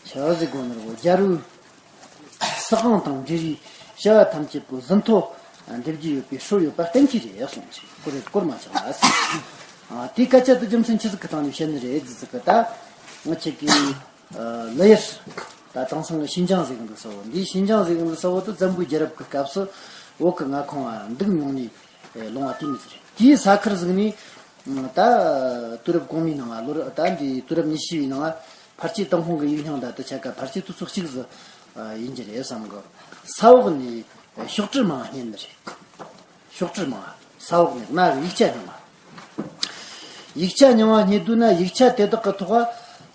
ཆ་ཟིག་དགོས་ནོར་བོ་རྒྱལ་པོའི་སྲིད་དབང་དང་འབྲེལ་བའི་བྱ་བ་ཐམས་ཅད་པོ་ཟིན་ཐོ་འདེབས་ཀྱི་ཡོད་པའི་སྲོལ་ཡོད་པ་གཏན་འཁེལ་རེད་གསུངས་ཀྱི་གོ་རེད། གོར་མ་ཆག་ལ། དེའི་སྐད་ཆ་དེ་རྒྱུ་མཚན་ཆི་ཟིག་གི་སྟེང་ནས་བཤད་ནི་རེད་ཟེར་ཟིག་གི་ད། ང་ཆེ་གི། ལི་ཡར། ད་དེང་སང་གི་ཤིན་ཅང་ཟེར་གི་འདུག་ས་བོ། འདིའི་ཤིན་ཅང་ཟེར་གི་འདུག་ས་བོ་དེ་བཙན་པོའི་རྒྱལ་རབས་ཀྱི་སྐབས་སུ་བོད་ཀྱི་མངའ་ཁོངས་ལ་འདུག་མྱོང་ནས་ལུང་བ་དེ་མི་ཟེར། དེའི་ས་ཁུལ་ཟིག་ནས་ད་དུས་རབས་གོང་མའི་ནང་ལ་ལོ་རབས་ད་འདི་དུས་རབས་ཉི་ཤུ་བའི་ནང་ལ་ཕལ་ཆེར་ཏུན་ཧོང་གི་ཡིག་རྙིང་དང་དེ་ཆ་ག་ཕལ་ཆེར་དུས་ཚོད་གཅིག་ཟིག་ཡིན་གྱི་རེད་བསམ་གི། ས་འོག་ནས་ཤོག་དྲིལ་མང་རྙེད་ནི་རེད། ཤོག་དྲིལ་མང་། ས་འོག་ནས་གནའ་གི་ཡིག་ཆ་རྙིང་བ། ཡིག་ཆ་རྙིང་བ་རྙེད་དུས་ན་ཡིག་ཆ་དེ་དག་གི་ཐོག་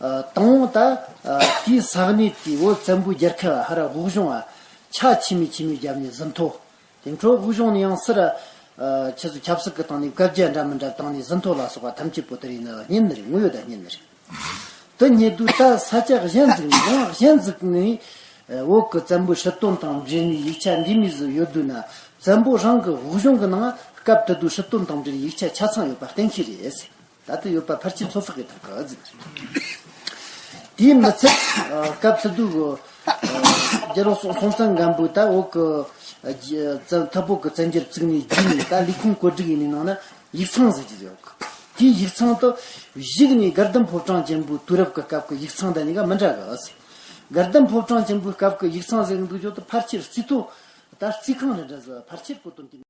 ཨ། དང་པོ་ད་ཨ། དེའི་ས་གནས་དེའི་བོད་བཙན་པོའི་རྒྱལ་ཁབ་ཧ་ར་དབུགས་གཞུང་ཨ། ཆ་ཆི་མོ་ཆི་མོ་བརྒྱབ་ནས་ཟིན་ཐོ། དེ་འཕྲོ་དབུགས་གཞུང་ནས་ཡང་སི་ར་ཨ། ཆི་ཟིག་ཆབ་སྲིད་ཀྱི་སྟེང་ནས་བཀའ་རྒྱ་འདྲ་མི་འདྲ་བཏང་ནས་ཟིན་ཐོ་ལ་སོགས་པ་ཐམས་ཅད་པོ་དེ་རིང་ནི་རྙེད་ནི་རེད། དངོས་ཡོད་ད་རྙེད་ནི་རེད། དེ་རྙེད་དུས་ད་ས་ཆ་གཞན་ཟིག་ནས་ཡང་གཞན་ཟིག་ནས་བོད་ཀྱི་བཙན་པོའི་སྲིད་དོན་དང་འབྲེལ་ནས་ཡིག་ཆ་འདི་མོ་ཟིག་ཡོད་དུས་ན། བཙན་པོ་རང་གི་དབུགས་གཞུང་གི་ནང་སྐབས་དེ་དུས་སྲིད་དོན་དང་འབྲེལ་ཡིག་ཆ་ཆ་ཚང་ཡོད་པ་གཏན་འཁེལ་རེད། ད་ལྟ་ཡོད་པ་ཕལ་ཆེར་ཚོད་དཔག་གི་ཐུབ་གི་ཟིག། དེས་མི་ཚད་སྐབས་དེ་དུས་ཀྱི་རྒྱལ་པོ་སྲོང་སྲོང་བཙན་སྒམ་པོས་ད་བོད་ཀྱི་ཐུ་བོད་ཀྱི་བཙན་རྒྱལ་བཙུགས་ནས་རྗེས་ནས་ད་ལས་ཁུངས་བཀོད་སྒྲིག་ཡིན་ནི་ནང་ན་ཡིག་ཚང་ཟེར་གྱི་ཡོད་གི། དེའི་ཡིག་ཚང་དུ་གཞུག་ནས་དགའ་ལྡན་ཕོ་བྲང་ཆེན་པོའི་དུས་རབས་ཀྱི་སྐབས་ཀྱི་ཡིག་ཚང་དང་གཉིས་ཀ་མི་འདྲ་གི། དགའ་ལྡན་ཕོ་བྲང་ཆེན་པོའི་སྐབས་ཀྱི་ཡིག་ཚང་ཟེར་གི་འདུག་རྒྱུ་དེ་ཕལ་ཆེར་རྩིས་ཐོ་ད་རྩིས་ཁང་རེ་འདྲ་ཟིག་ཕལ་ཆེར་གོ་དོན་དེ།